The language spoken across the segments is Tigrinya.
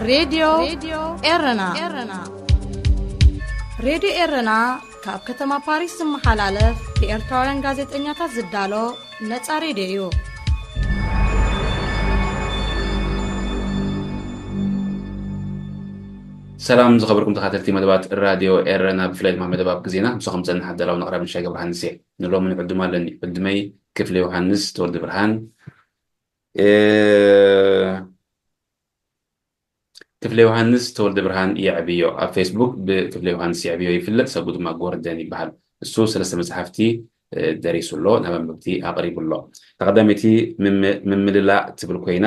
ሬድዮ ኤረና። ሬድዮ ኤረና ካብ ከተማ ፓሪስ ዝመሓላለፍ ብኤርትራውያን ጋዜጠኛታት ዝዳሎ ነጻ ሬድዮ እዩ። ሰላም ዝኸበርኩም ተኻተልቲ መደባት ራድዮ ኤረና፣ ብፍላይ ድማ መደብ ኣብ ግዜና ምሳኹም ጸንሕ ኣዳላውን ኣቕራብን ሻይ ገብረሃንስ እየ። ንሎሚ ዕድም ኣለኒ። ዕድመይ ክፍለ ዮሃንስ ተወልደ ብርሃን። ክፍለ ዮሃንስ ተወልደ ብርሃን የዕብዮ። ኣብ ፌስቡክ ብክፍለ ዮሃንስ የዕብዮ ይፍለጥ፣ ሰቡ ድማ ጎርደን ይበሃል። እሱ ሰለስተ መጽሓፍቲ ደሪሱ ኣሎ፣ ናብ ኣንበብቲ ኣቕሪቡ ኣሎ። ተቐዳመይቲ ምምልላእ ትብል ኮይና፣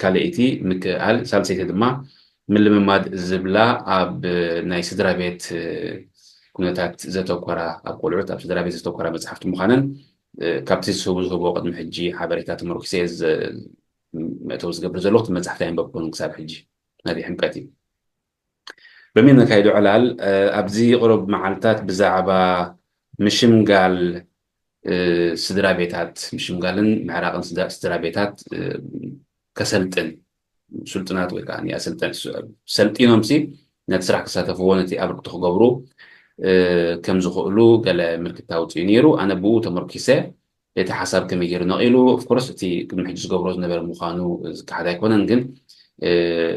ካልኣይቲ ምክእኣል፣ ሳልሰይቲ ድማ ምልምማድ ዝብላ ኣብ ናይ ስድራ ቤት ኩነታት ዘተኮራ፣ ኣብ ቆልዑት ኣብ ስድራ ቤት ዘተኮራ መጽሓፍቲ ምዃነን ካብቲ ዝህቡ ዝህቦ ቅድሚ ሕጂ ሓበሬታ ተመርኩሰ መእተዊ ዝገብር ዘለኹ። እቲ መጽሓፍቲ ኣንበብኩን ክሳብ ሕጂ ናብይ ሕምቀት እዩ። ሎሚ ነካይዶ ዕላል ኣብዚ ቅሩብ መዓልታት ብዛዕባ ምሽምጋል ስድራ ቤታት፣ ምሽምጋልን ምዕራቕን ስድራ ቤታት ከሰልጥን፣ ስልጥናት ወይ ከዓ ኣሰልጠን ሰልጢኖም ሲ ነቲ ስራሕ ክሳተፍዎ፣ ነቲ ኣብርክቶ ክገብሩ ከም ዝኽእሉ ገለ ምልክታ ኣውፅኡ ነይሩ። ኣነ ብኡ ተመርኪሰ እቲ ሓሳብ ከመይ ገይሩ ነቒሉ፣ ኦፍኮርስ እቲ ቅድሚ ሕጂ ዝገብሮ ዝነበረ ምዃኑ ዝከሓድ ኣይኮነን፣ ግን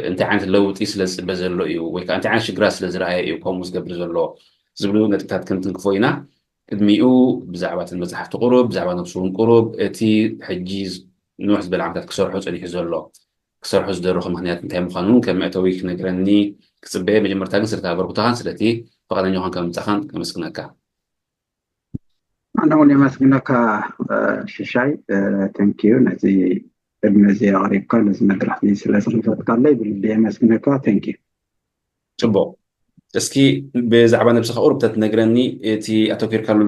እንታይ ዓይነት ለውጢ ስለ ዝፅበ ዘሎ እዩ ወይ ከዓ እንታይ ዓይነት ሽግራት ስለ ዝረኣየ እዩ ከምኡ ዝገብር ዘሎ ዝብሉ ነጥብታት ክንትንክፎ ኢና። ቅድሚኡ ብዛዕባ እተን መፅሓፍቲ ቁሩብ፣ ብዛዕባ ነብሱ እውን ቁሩብ፣ እቲ ሕጂ ንውሕ ዝበለ ዓመታት ክሰርሖ ፀኒሑ ዘሎ፣ ክሰርሖ ዝደረኹ ምኽንያት እንታይ ምዃኑ እውን ከም መእተዊ ክነግረኒ ክፅበየ። መጀመርታ ግን ስርታ ኣበርክቶኻን ስለቲ ፈቓደኛ ኳንካ ምምፃእኻን ከመስግነካ። ኣነ እውን የመስግነካ ሽሻይ፣ ተንኪዩ ነዚ ቅድሚ እዚ ኣቕሪብካ ነዚ መድረኽ እዚ ስለ ዝኸፈትካለይ ብልቢ የመስግነካ። ተንኪዩ። ፅቡቕ። እስኪ ብዛዕባ ነብስኻ ቁሩብ ተትነግረኒ፣ እቲ ኣተኪርካሉ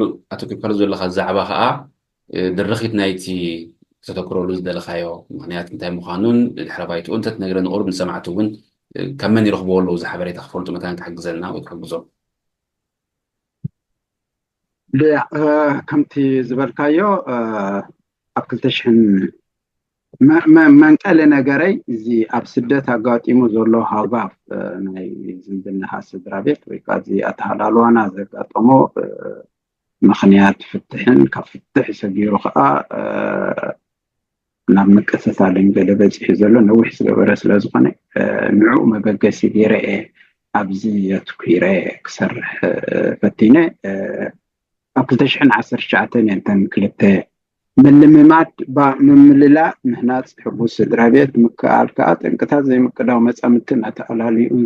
ዘለኻ ዛዕባ ከዓ ድርኺት ናይቲ ክተተኩረሉ ዝደለኻዮ ምኽንያት እንታይ ምዃኑን ድሕረ ባይትኡ እንተትነግረኒ ቁሩብ ንሰማዕቲ እውን ካብ መን ይረኽብዎ ኣለዉ እዚ ሓበሬታ ክፈልጡ መታን ክሕግዘና ወይ ክሕግዞም። ከምቲ ዝበልካዮ ኣብ ክልተ ሽሕን መንቀሊ ነገረይ እዚ ኣብ ስደት ኣጋጢሙ ዘሎ ሃጓፍ ናይ ዝምድናኻ ስድራ ቤት ወይ ከዓ እዚ ኣተሃላልዋና ዘጋጠሞ ምኽንያት ፍትሕን ካብ ፍትሕ ሰጊሩ ከዓ ናብ ምቅትታልን ገለ በፂሑ ዘሎ ነዊሕ ዝገበረ ስለ ዝኾነ ንዕኡ መበገሲ ገይረ እየ ኣብዚ ኣትኲረ ክሰርሕ ፈቲነ። ኣብ ክልተ ሽሕን ዓሰርተ ትሽዓተን እየን እተን ክልተ ምልምማድ ምምልላእ ምህናፅ ሕጉስ ስድራ ቤት ምክኣል ከዓ ጠንቅታት ዘይምቅዳው መፃምድትን ኣተኣላልዩን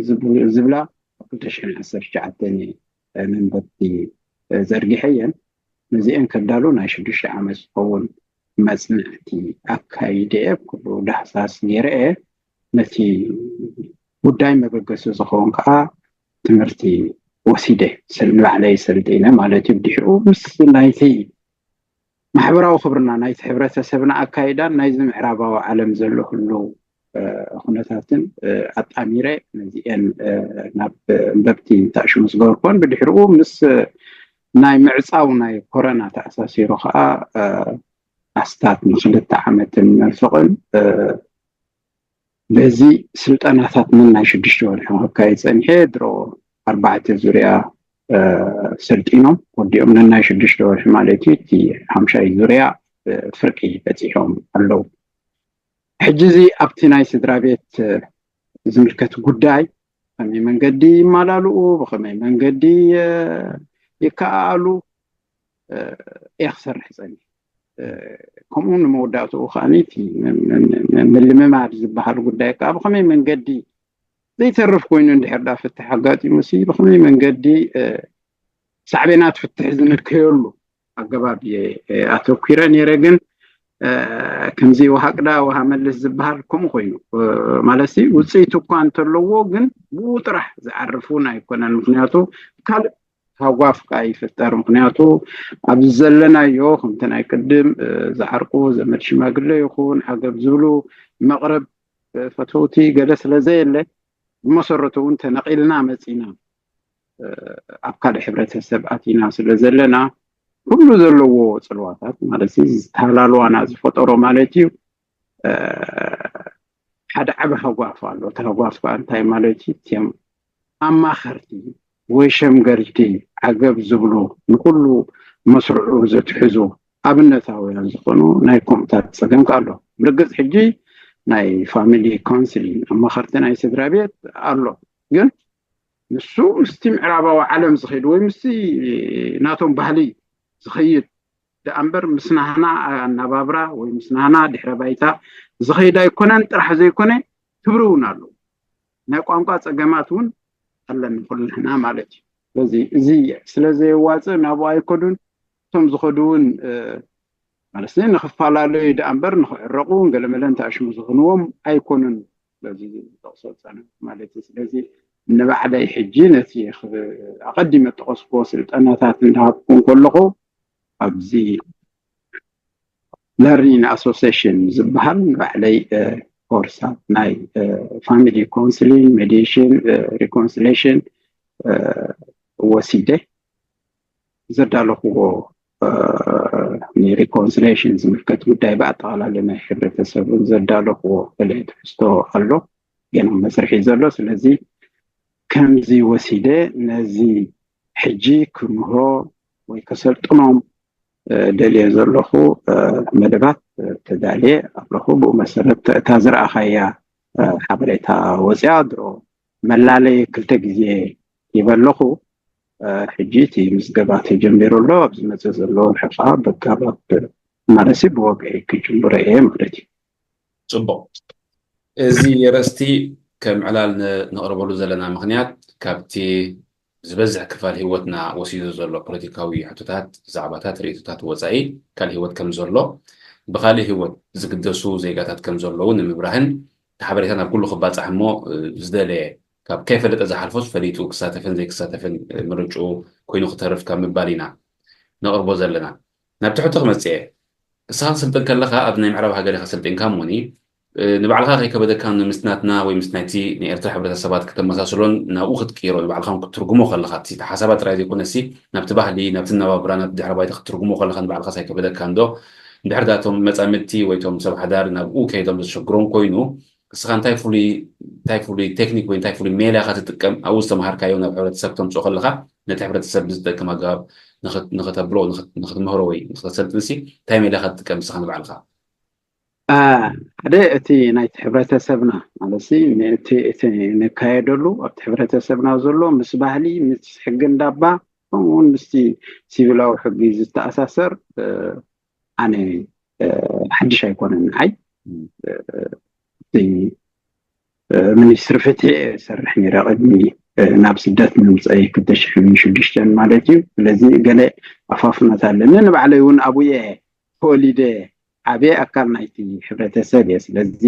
ዝብላ ኣብ ክልተ ሽሕን ዓሰርተ ትሽዓተን መንበብቲ ዘርጊሐ እየን። ነዚአን ከዳሉ ናይ ሽዱሽተ ዓመት ዝኸውን መፅናዕቲ ኣካይደ እየ። ኩሉ ዳህሳስ ገይረ እየ። ነቲ ጉዳይ መበገሲ ዝኸውን ከዓ ትምህርቲ ወሲደ ንባዕለይ ሰልጢነ ማለት እዩ። ብድሕሪኡ ምስ ናይቲ ማሕበራዊ ክብርና ናይቲ ሕብረተሰብና ኣካይዳን ናይዚ ምዕራባዊ ዓለም ዘሎ ህልው ኩነታትን ኣጣሚረ ነዚአን ናብ ኣንበብቲ ንታሽሙ ዝገበርኩወን ብድሕሪኡ ምስ ናይ ምዕፃው ናይ ኮረና ተኣሳሲሩ ከዓ ኣስታት ንክልተ ዓመትን መንፍቕን በዚ ስልጠናታት ናይ ሽዱሽተ ወርሒ ክካየድ ፀኒሐ ድሮ ኣርባዕተ ዙርያ ሰልጢኖም ወዲኦም ነናይ ሽዱሽተ ወርሒ ማለት እዩ። እቲ ሓምሻይ ዙርያ ፍርቂ በፂሖም ኣለዉ። ሕጂ እዚ ኣብቲ ናይ ስድራ ቤት ዝምልከት ጉዳይ ብኸመይ መንገዲ ይመላልኡ፣ ብኸመይ መንገዲ ይከኣሉ እየ ክሰርሕ ፀኒ ከምኡ ንመወዳእትኡ ከዓ ምልምማድ ዝበሃል ጉዳይ ከዓ ብኸመይ መንገዲ ዘይተርፍ ኮይኑ እንድሕር ዳ ፍትሕ ኣጋጢሙ ሲ ብኸመይ መንገዲ ሳዕቤናት ፍትሕ ዝንከየሉ ኣገባብ ኣተኲረ ነይረ። ግን ከምዚ ውሃ ቅዳ ውሃ መልስ ዝበሃል ከምኡ ኮይኑ ማለት ውፅኢት እኳ እንተለዎ ግን ብኡ ጥራሕ ዝዓርፍ እውን ኣይኮነን። ምክንያቱ ካልእ ሃጓፍ ከዓ ይፍጠር። ምክንያቱ ኣብዚ ዘለናዮ ከምቲ ናይ ቅድም ዝዓርቁ ዘመድ ሽማግለ ይኹን ዓገብ ዝብሉ መቕረብ ፈተውቲ ገለ ስለ ዘየለ ብመሰረቱ እውን ተነቒልና መፂና ኣብ ካልእ ሕብረተሰብ ኣቲና ስለ ዘለና ኩሉ ዘለዎ ፅልዋታት ማለት ዝተሃላልዋና ዝፈጠሮ ማለት እዩ። ሓደ ዓቢ ሃጓፍ ኣሎ። እቲ ሃጓፍ ከዓ እንታይ ማለት እዩ? እቲኦም ኣማኸርቲ ወይ ሸምገልቲ ዓገብ ዝብሉ ንኩሉ መስርዑ ዘትሕዙ ኣብነታውያን ዝኾኑ ናይ ከምኡታት ጸገም ከ ኣሎ። ብርግጽ ሕጂ ናይ ፋሚሊ ካውንስሊንግ ኣማኸርቲ ናይ ስድራ ቤት ኣሎ፣ ግን ንሱ ምስቲ ምዕራባዊ ዓለም ዝኸይድ ወይ ምስቲ ናቶም ባህሊ ዝኸይድ ደኣ እምበር ምስ ናህና ኣናባብራ ወይ ምስ ናህና ድሕረ ባይታ ዝኸይድ ኣይኮነን። ጥራሕ ዘይኮነ ክብሪ እውን ኣለዎ። ናይ ቋንቋ ጸገማት እውን ኣለኒ ኩልና ማለት እዩ። ስለዚ እዚ ስለ ዘየዋፅእ ናብኡ ኣይከዱን። እቶም ዝኸዱ እውን ማለት ንክፈላለዩ ደኣ እምበር ንክዕረቁ ገለመለ እንተኣሽሙ ዝኽንዎም ኣይኮኑን። ስለዚ ዝጠቕሶ ዝፀንሕ ማለት እዩ። ስለዚ ንባዕለይ ሕጂ ነቲ ኣቐዲመ ጠቐስክዎ ስልጠናታት እንዳሃብኩ ከለኹ ኣብዚ ለርኒንግ ኣሶሲሽን ዝበሃል ንባዕለይ ኮርሳት ናይ ፋሚሊ ካውንስሊንግ፣ ሜዲሽን፣ ሪኮንሲሌሽን ወሲደ ዘዳለኽዎ ንሪኮንሲሌሽን ዝምልከት ጉዳይ ብኣጠቓላሊ ናይ ሕብረተሰብን ዘዳለኽዎ ገለ ትሕዝቶ ኣሎ ገና መስርሒ ዘሎ። ስለዚ ከምዚ ወሲደ ነዚ ሕጂ ክምህሮ ወይ ከሰልጥኖም ደልየ ዘለኹ መደባት ተዳልየ ኣለኹ። ብኡ መሰረት እታ ዝረኣኻያ ሓበሬታ ወፅያ ድሮ መላለየ ክልተ ግዜ ይበለኹ። ሕጂ እቲ ምዝገባ ተጀሚሩ ኣሎ። ኣብ ዝመፅእ ዘሎ ወርሒ ከዓ በጋባብ ማለሲ ብወግዒ ክጅምሮ እየ ማለት እዩ። ፅቡቕ። እዚ ርእስቲ ከም ዕላል ነቕርበሉ ዘለና ምኽንያት ካብቲ ዝበዝሕ ክፋል ህይወትና ወሲዱ ዘሎ ፖለቲካዊ ሕቶታት፣ ዛዕባታት፣ ርእይቶታት ወፃኢ ካልእ ህይወት ከም ዘሎ፣ ብኻልእ ህይወት ዝግደሱ ዜጋታት ከም ዘለዉ ንምብራህን እቲ ሓበሬታ ናብ ኩሉ ክባፃሕ እሞ ዝደለየ ካብ ከይፈለጠ ዝሓልፎስ ፈሊጡ ክሳተፍን ዘይክሳተፍን ምርጭኡ ኮይኑ ክተርፍ ካብ ምባል ኢና ነቕርቦ ዘለና። ናብቲ ሕቶ ክመፅእ እየ። እስኻ ትስልጥን ከለኻ ኣብ ናይ ምዕራብ ሃገር ኢኻ ሰልጢንካ እሞኒ ንባዕልኻ ከይከበደካ ምስ ናትና ወይ ምስ ናይቲ ናይ ኤርትራ ሕብረተሰባት ከተመሳስሎን ናብኡ ክትቅይሮ ንባዕልኻ ክትትርጉሞ ከለኻ እቲ ሓሳባት ጥራይ ዘይኮነሲ ናብቲ ባህሊ ናብቲ ነባብራ ናብቲ ድሕረ ባይታ ክትትርጉሞ ከለኻ ንባዕልኻ ሳይከበደካ እንዶ እንድሕር ዳቶም መፃምድቲ ወይ ቶም ሰብ ሓዳር ናብኡ ከይዶም ዘሸግሮም ኮይኑ እስኻ እንታይ ፍሉይ እንታይ ፍሉይ ቴክኒክ ወይ እንታይ ፍሉይ ሜላ ኢኻ ትጥቀም ኣብኡ ዝተምሃርካዮ ናብ ሕብረተሰብ ተምፅኦ ከለኻ ነቲ ሕብረተሰብ ብዝጠቅም ኣገባብ ንኸተብሎ ንኽትምህሮ ወይ ንኽተሰልጥንሲ እንታይ ሜላ ኢኻ ትጥቀም ንስኻ ንባዕልኻ? ሓደ እቲ ናይቲ ሕብረተሰብና ማለት እቲ ነካየደሉ ኣብቲ ሕብረተሰብና ዘሎ ምስ ባህሊ ምስ ሕጊ እንዳባ ከምኡውን ምስቲ ሲቪላዊ ሕጊ ዝተኣሳሰር ኣነ ሓድሽ ኣይኮነን ንዓይ። ሚኒስትሪ ፍትሒ እየ ዝሰርሕ ነይረ ቅድሚ ናብ ስደት ምምፀይ ክልተ ሽሕን ሽዱሽተን ማለት እዩ። ስለዚ ገለ ኣፋፍኖት ኣለኒ። ንባዕለይ እውን ኣብኡ እየ ተወሊደ ዓብየ ኣካል ናይቲ ሕብረተሰብ እየ። ስለዚ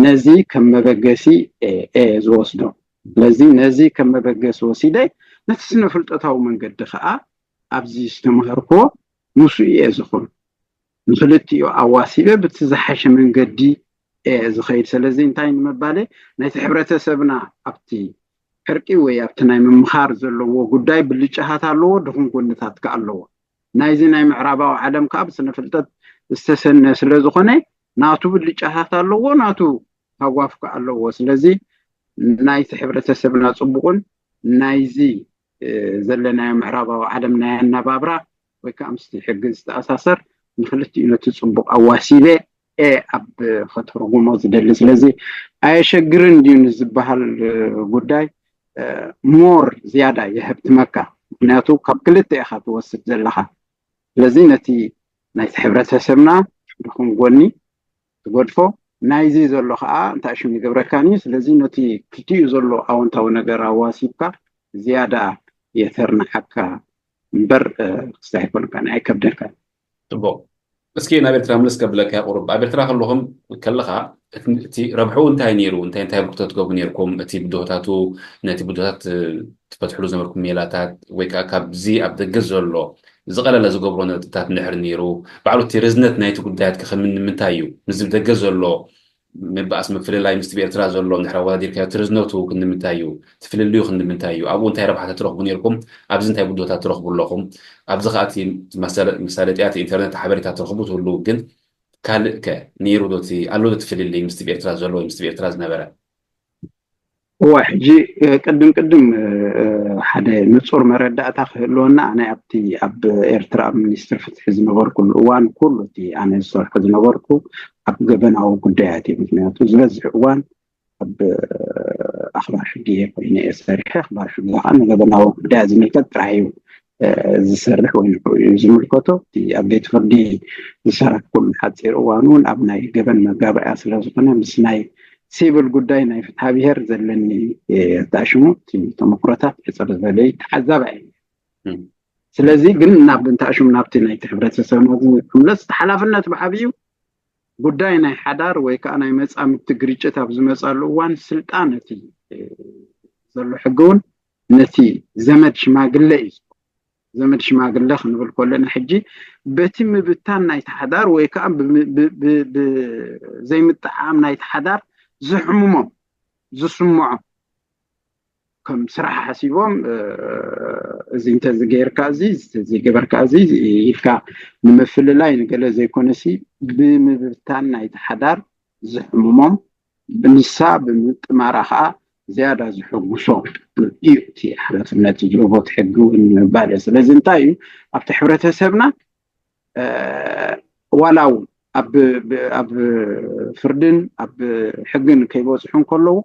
ነዚ ከም መበገሲ እየ ዝወስዶ። ስለዚ ነዚ ከም መበገሲ ወሲደ ነቲ ስነ ፍልጠታዊ መንገዲ ከዓ ኣብዚ ዝተምሃርክዎ ምስኡ እየ ዝኹን። ንክልቲኡ ኣዋሲበ ብቲ ዝሓሸ መንገዲ እየ ዝኸይድ። ስለዚ እንታይ ንምባለ ናይቲ ሕብረተሰብና ኣብቲ ሕርቂ ወይ ኣብቲ ናይ ምምኻር ዘለዎ ጉዳይ ብልጫታት ኣለዎ፣ ድኹም ጎንታት ከ ኣለዎ። ናይዚ ናይ ምዕራባዊ ዓለም ከዓ ብስነ ፍልጠት ዝተሰነ ስለ ዝኾነ ናቱ ብልጫታት ኣለዎ፣ ናቱ ሃጓፍ ከ ኣለዎ። ስለዚ ናይቲ ሕብረተሰብና ፅቡቕን ናይዚ ዘለናዮ ምዕራባዊ ዓለም ናይ ኣነባብራ ወይ ከዓ ምስቲ ሕጊ ዝተኣሳሰር ንክልቲኡ ነቲ ፅቡቕ ኣዋሲበ እየ ኣብ ከተርጉሞ ዝደሊ። ስለዚ ኣየሸግርን ድዩ ንዝበሃል ጉዳይ ሞር ዝያዳ የሀብትመካ። ምክንያቱ ካብ ክልተ ኢኻ ትወስድ ዘለኻ። ስለዚ ነቲ ናይቲ ሕብረተሰብና ድኹም ጎኒ ትገድፎ፣ ናይዚ ዘሎ ከዓ እንታይ ሽም ይገብረካን እዩ። ስለዚ ነቲ ክልቲኡ ዘሎ ኣወንታዊ ነገር ኣዋሲብካ ዝያዳ የተርንሓካ እምበር ክስታይ ኣይኮንካን ኣይከብደልካን። ፅቡቕ። እስኪ ናብ ኤርትራ ምልስ ከብለካ ቁሩብ ኣብ ኤርትራ ከለኹም ከለኻ እቲ ረብሑ እንታይ ነይሩ? እንታይ እንታይ ብርክቶ ትገብሩ ነይርኩም? እቲ ብድሆታቱ ነቲ ብድሆታት ትፈትሕሉ ዝነበርኩም ሜላታት ወይ ከዓ ካብዚ ኣብ ደገ ዘሎ ዝቐለለ ዝገብሮ ነጥብታት እንድሕር ነይሩ ባዕሉ እቲ ርዝነት ናይቲ ጉዳያት ከ ንምንታይ እዩ? ምስዚ ብደገ ዘሎ ምብኣስ ምፍልላይ ምስቲ ብኤርትራ ዘሎ እንድሕር ኣወዳዲርካዮ እቲ ርዝነቱ ክንምንታይ እዩ? እቲ ፍልልዩ ክንምንታይ እዩ? ኣብኡ እንታይ ረብሓታት ትረኽቡ ነይርኩም? ኣብዚ እንታይ ብድሆታት ትረኽቡ ኣለኹም? ኣብዚ ከዓ እቲ መሳለጥያ እቲ ኢንተርነት ሓበሬታ ትረኽቡ ትህልው ግን ካልእ ከ ነይሩ ዶ እቲ ኣሎ ዶ እቲ ፍልልይ ምስቲ ብኤርትራ ዘሎ ወይ ምስቲ ብኤርትራ ዝነበረ? እዋ ሕጂ ቅድም ቅድም ሓደ ንጹር መረዳእታ ክህልወና ኣነ ኣብቲ ኣብ ኤርትራ ኣብ ሚኒስትር ፍትሒ ዝነበርኩሉ እዋን ኩሉ እቲ ኣነ ዝሰርሖ ዝነበርኩ ኣብ ገበናዊ ጉዳያት እዩ። ምክንያቱ ዝበዝሕ እዋን ኣብ ኣኽባር ሕጊ እየ ኮይነ እየ ሰሪሐ። ኣኽባር ሕጊ ከዓ ንገበናዊ ጉዳያት ዝምልከት ጥራሕ እዩ ዝሰርሕ ወይ ንዕኡ እዩ ዝምልከቶ። እቲ ኣብ ቤት ፍርዲ ዝሰራሕኩሉ ሓፂር እዋን እውን ኣብ ናይ ገበን መጋባእያ ስለዝኾነ ምስ ናይ ሲቪል ጉዳይ ናይ ፍትሓ ብሔር ዘለኒ ኣታሽሙ እቲ ተመክሮታት ሕፅር ዝበለ ተዓዛባይ እየ። ስለዚ ግን ናብ እንታሽሙ ናብቲ ናይቲ ሕብረተሰብና ዝምለስ ሓላፍነት ብዓብዩ ጉዳይ ናይ ሓዳር ወይ ከዓ ናይ መፃምድቲ ግርጭት ኣብ ዝመፃሉ እዋን ስልጣን እቲ ዘሎ ሕጊ እውን ነቲ ዘመድ ሽማግለ እዩ። ዘመድ ሽማግለ ክንብል ከለና ሕጂ በቲ ምብታን ናይቲ ሓዳር ወይ ከዓ ብዘይምጥዓም ናይቲ ሓዳር ዝሕምሞም ዝስምዖም ከም ስራሕ ሓሲቦም እዚ እንተዝገይርካ እዚ ዘይገበርካ እዚ ኢልካ ንምፍልላይ ንገለ ዘይኮነሲ ብምብታን ናይቲ ሓዳር ዝሕምሞም ብንሳ ብምጥማራ ከዓ ዝያዳ ዝሕጉሶ እዩ እቲ ሓላፍነት ዝህቦ እቲ ሕጊ እውን ምባል እየ። ስለዚ እንታይ እዩ ኣብቲ ሕብረተሰብና ዋላ እውን ኣብ ፍርድን ኣብ ሕግን ከይበፅሑ እንከለዉ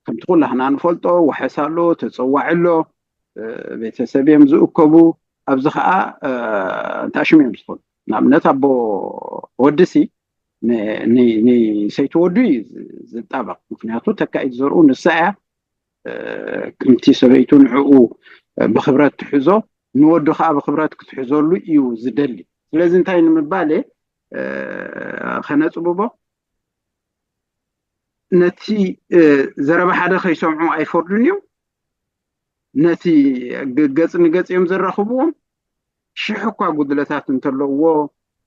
ከምቲ ኩላህና ንፈልጦ ዋሕስ ኣሎ፣ ተፀዋዒ ኣሎ፣ ቤተሰብ እዮም ዝእከቡ። ኣብዚ ከዓ እንታይ ሽም እዮም ዝኾኑ ንኣብነት ኣቦ ወድሲ ንሰይቲ ወዱ እዩ ዝጣበቕ። ምክንያቱ ተካኢት ዘርኡ ንሳ እያ። ከምቲ ሰበይቱ ንዕኡ ብክብረት ትሕዞ ንወዱ ከዓ ብክብረት ክትሕዘሉ እዩ ዝደሊ። ስለዚ እንታይ ንምባል ከነፅብቦ ነቲ ዘረባ ሓደ ከይሰምዑ ኣይፈርዱን እዮም። ነቲ ገፅ ንገፅ እዮም ዘራኽብዎም። ሽሕ እኳ ጉድለታት እንተለውዎ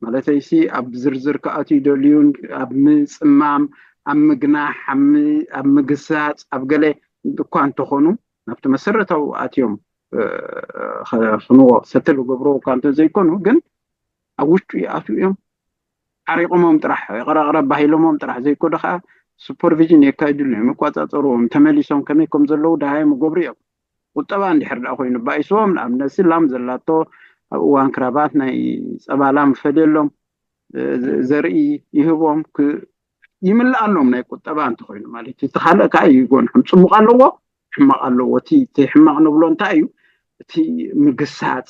ማለተይሲ ኣብ ዝርዝር ክኣትዩ ይደልዩን ኣብ ምፅማም ኣብ ምግናሕ ኣብ ምግሳፅ ኣብ ገለ እኳ እንተኾኑ ናብቲ መሰረታዊ ኣትዮም ክንዎ ሰትል ገብሮ እኳ እንተዘይኮኑ ግን ኣብ ውሽጡ ይኣትዩ እዮም። ዓሪቆሞም ጥራሕ ይቕረቕረ ባሂሎሞም ጥራሕ ዘይኮነ ከዓ ሱፐርቪዥን የካይድሉ እዮም፣ ይቆፃፀርዎም፣ ተመሊሶም ከመይ ከም ዘለዉ ደሃዮም ይገብሩ እዮም። ቁጠባ እንድሕር ደኣ ኮይኑ ባኢስዎም ንኣብነት ሲ ላም ዘላቶ ኣብ እዋን ክራባት ናይ ፀባ ላም ፈልየሎም ዘርኢ ይህቦም ይምልኣሎም ናይ ቁጠባ እንተኮይኑ ማለት እዩ። እቲ ካልእ ከዓ ይጎንሖም ፅቡቅ ኣለዎ ሕማቅ ኣለዎ። እቲ ሕማቅ ንብሎ እንታይ እዩ? እቲ ምግሳፅ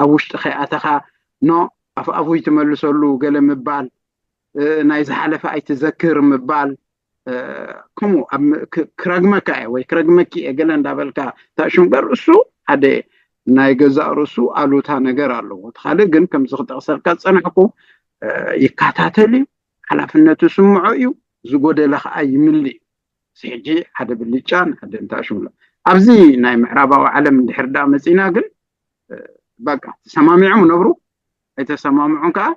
ኣብ ውሽጢ ከይኣተካ ኖ ኣፍ ኣፉ ይትመልሰሉ ገለ ምባል ናይ ዝሓለፈ ኣይትዘክር ምባል ከምኡ ክረግመካ እየ ወይ ክረግመኪ እየ ገለ እንዳበልካ ታሽም ገር እሱ ሓደ ናይ ገዛእ ርእሱ ኣሉታ ነገር ኣለዎ። እቲ ካልእ ግን ከምዚ ክጠቕሰልካ ዝፀናሕኩ ይከታተል እዩ፣ ሓላፍነቱ ስምዖ እዩ፣ ዝጎደለ ከዓ ይምል እዩ። ሕጂ ሓደ ብልጫን ሓደ እንታሽምሎ ኣብዚ ናይ ምዕራባዊ ዓለም እንድሕር ዳ መፂና ግን በቃ ተሰማሚዖም ነብሩ ኣይተሰማምዑን ከዓ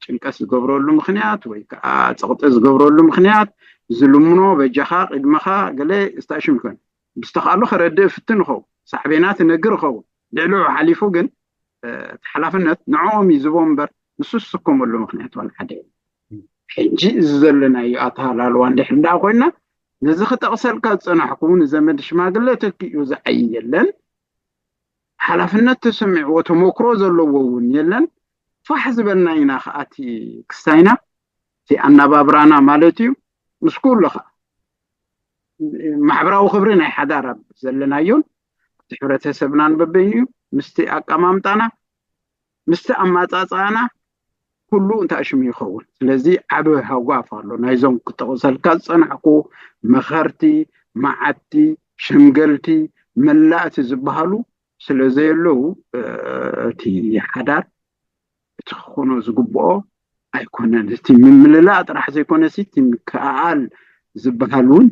ጭንቀት ዝገብረሉ ምክንያት ወይ ከዓ ፀቕጢ ዝገብረሉ ምክንያት ዝልምኖ በጃኻ ቅድመኻ ገለ ስታሽም ይኮን ብዝተኻእሎ ከረድእ ፍትን ይኸውን ሳዕቤናት ነግር ይኸውን ልዕልዑ ሓሊፉ ግን እቲ ሓላፍነት ንዕኦም እዩ ዝቦ እምበር ንሱ ዝስከመሉ ምክንያት ዋላ ሓደ ሕጂ እዚ ዘለናዮ ኣተሃላልዋ እንድሕር ዳ ኮይና ነዚ ክጠቕሰልካ ዝፀናሕኩ ንዘመድ ሽማግለ ተኪኡ ዝዓይ የለን ሓላፍነት ተሰሚዕዎ ተመክሮ ዘለዎ እውን የለን። ፋሕ ዝበልና ኢና ከኣቲ ክስታይና እቲ ኣናባብራና ማለት እዩ። ምስ ኩሉ ከዓ ማሕበራዊ ክብሪ ናይ ሓዳር ኣብ ዘለናዮን እቲ ሕብረተሰብናን በበይኑ እዩ ምስቲ ኣቀማምጣና ምስቲ ኣማፃፅኣና ኩሉ እንታይ ሽሙ ይኸውን። ስለዚ ዓብ ሃጓፍ ኣሎ ናይዞም ክጠቕሰልካ ዝፀናሕኩ መኸርቲ፣ መዓድቲ፣ ሸምገልቲ፣ መላእቲ ዝበሃሉ ስለዘየለዉ እቲ ሓዳር እቲ ክኾኖ ዝግብኦ ኣይኮነን። እቲ ምምልላእ ጥራሕ ዘይኮነሲ እቲ ምክእኣል ዝበሃል እውን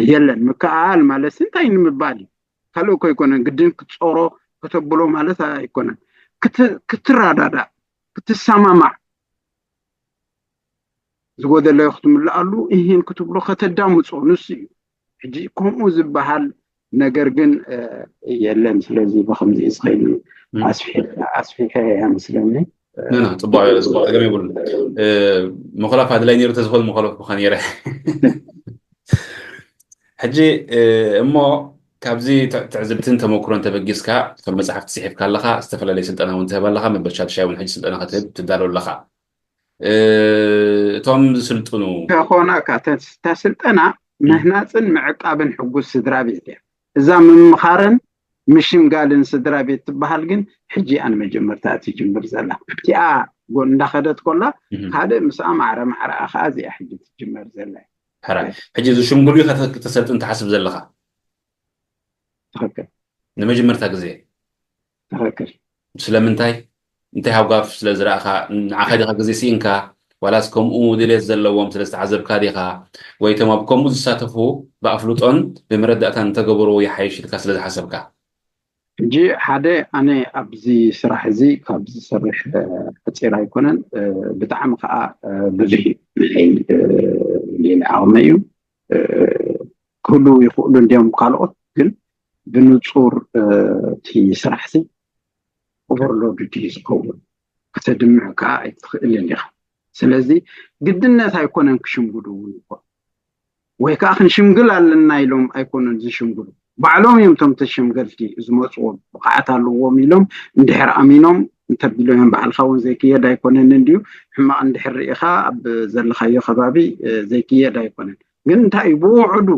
የለን። ምክእኣል ማለት እንታይ ንምባል እዩ? ካልእ እኮ ኣይኮነን። ግድን ክትፀሮ ከተብሎ ማለት ኣይኮነን። ክትረዳዳእ ክትሰማማዕ ዝጎደለዮ ክትምልኣሉ እሂን ክትብሎ ከተዳምፆ ንሱ እዩ። ሕጂ ከምኡ ዝበሃል ነገር ግን የለን። ስለዚ ብከምዚ ዝኸይድ ኣስፊሐ እያ መስለኒ። ኖ ኖ፣ ፅቡቅ፣ ፅቡቅ፣ ፀገም የብሉ። መኮላፍ ኣድላይ ነይሩ ተዝኾን መኮላፍ ምዃን ነይረ። ሕጂ እሞ ካብዚ ትዕዝብትን ተመክሮን ተበጊስካ፣ ከም መፅሓፍቲ ፅሒፍካ ኣለኻ፣ ዝተፈላለየ ስልጠና እውን ትህብ ኣለኻ፣ መበል ሻድሻይ እውን ሕጂ ስልጠና ክትህብ ትዳሎ ኣለኻ። እቶም ዝስልጥኑ ተኾና እታ ስልጠና ምህናፅን ምዕቃብን ሕጉስ ስድራ ቤት እያ። እዛ ምምኻርን ምሽምጋልን ስድራ ቤት ትበሃል ግን ሕጂ እያ ንመጀመርታ ትጅምር ዘላ። እቲኣ ጎን እንዳኸደት ኮላ ካልእ ምስኣ ማዕረ ማዕረኣ ከዓ እዚኣ ሕጂ ትጅመር ዘላ። ሕራይ። ሕጂ ዝሽምግሉ ኢኻ ተሰልጥን ትሓስብ ዘለኻ? ትኽክል። ንመጀመርታ ግዜ? ትኽክል። ስለምንታይ? እንታይ ሃጓፍ ስለ ዝረእኻ? ንዓኻ ዲኻ ግዜ ስኢንካ? ዋላስ ከምኡ ድሌት ዘለዎም ስለ ዝተዓዘብካ ዲኻ? ወይ እቶም ኣብ ከምኡ ዝሳተፉ ብኣፍልጦን ብመረዳእታን እንተገበርዎ ይሓይሽ ኢልካ ስለ ዝሓሰብካ? ሕጂ ሓደ ኣነ ኣብዚ ስራሕ እዚ ካብ ዝሰርሕ ሕፂር ኣይኮነን፣ ብጣዕሚ ከዓ ብዙሕ እዩ። ንዓይ ሌላ ዓቕመ እዩ። ክህልዉ ይኽእሉ እንዲዮም ካልኦት፣ ግን ብንፁር እቲ ስራሕ ሲ ኦቨርሎድ ድዩ ዝኸውን? ከተድምዕ ከዓ ኣይትኽእልን ኢኻ። ስለዚ ግድነት ኣይኮነን ክሽምግሉ እውን ይኮን ወይ ከዓ ክንሽምግል ኣለና ኢሎም ኣይኮነን ዝሽምግሉ። ባዕሎም እዮም እቶም ተሸምገልቲ ዝመፅዎም ብቕዓት ኣለዎም ኢሎም እንድሕር ኣሚኖም እንተቢሎም እዮም። ባዕልካ እውን ዘይክየድ ኣይኮነን እንድዩ። ሕማቕ እንድሕር ርኢኻ ኣብ ዘለኻዮ ከባቢ ዘይክየድ ኣይኮነን። ግን እንታይ እዩ ብውዕዱ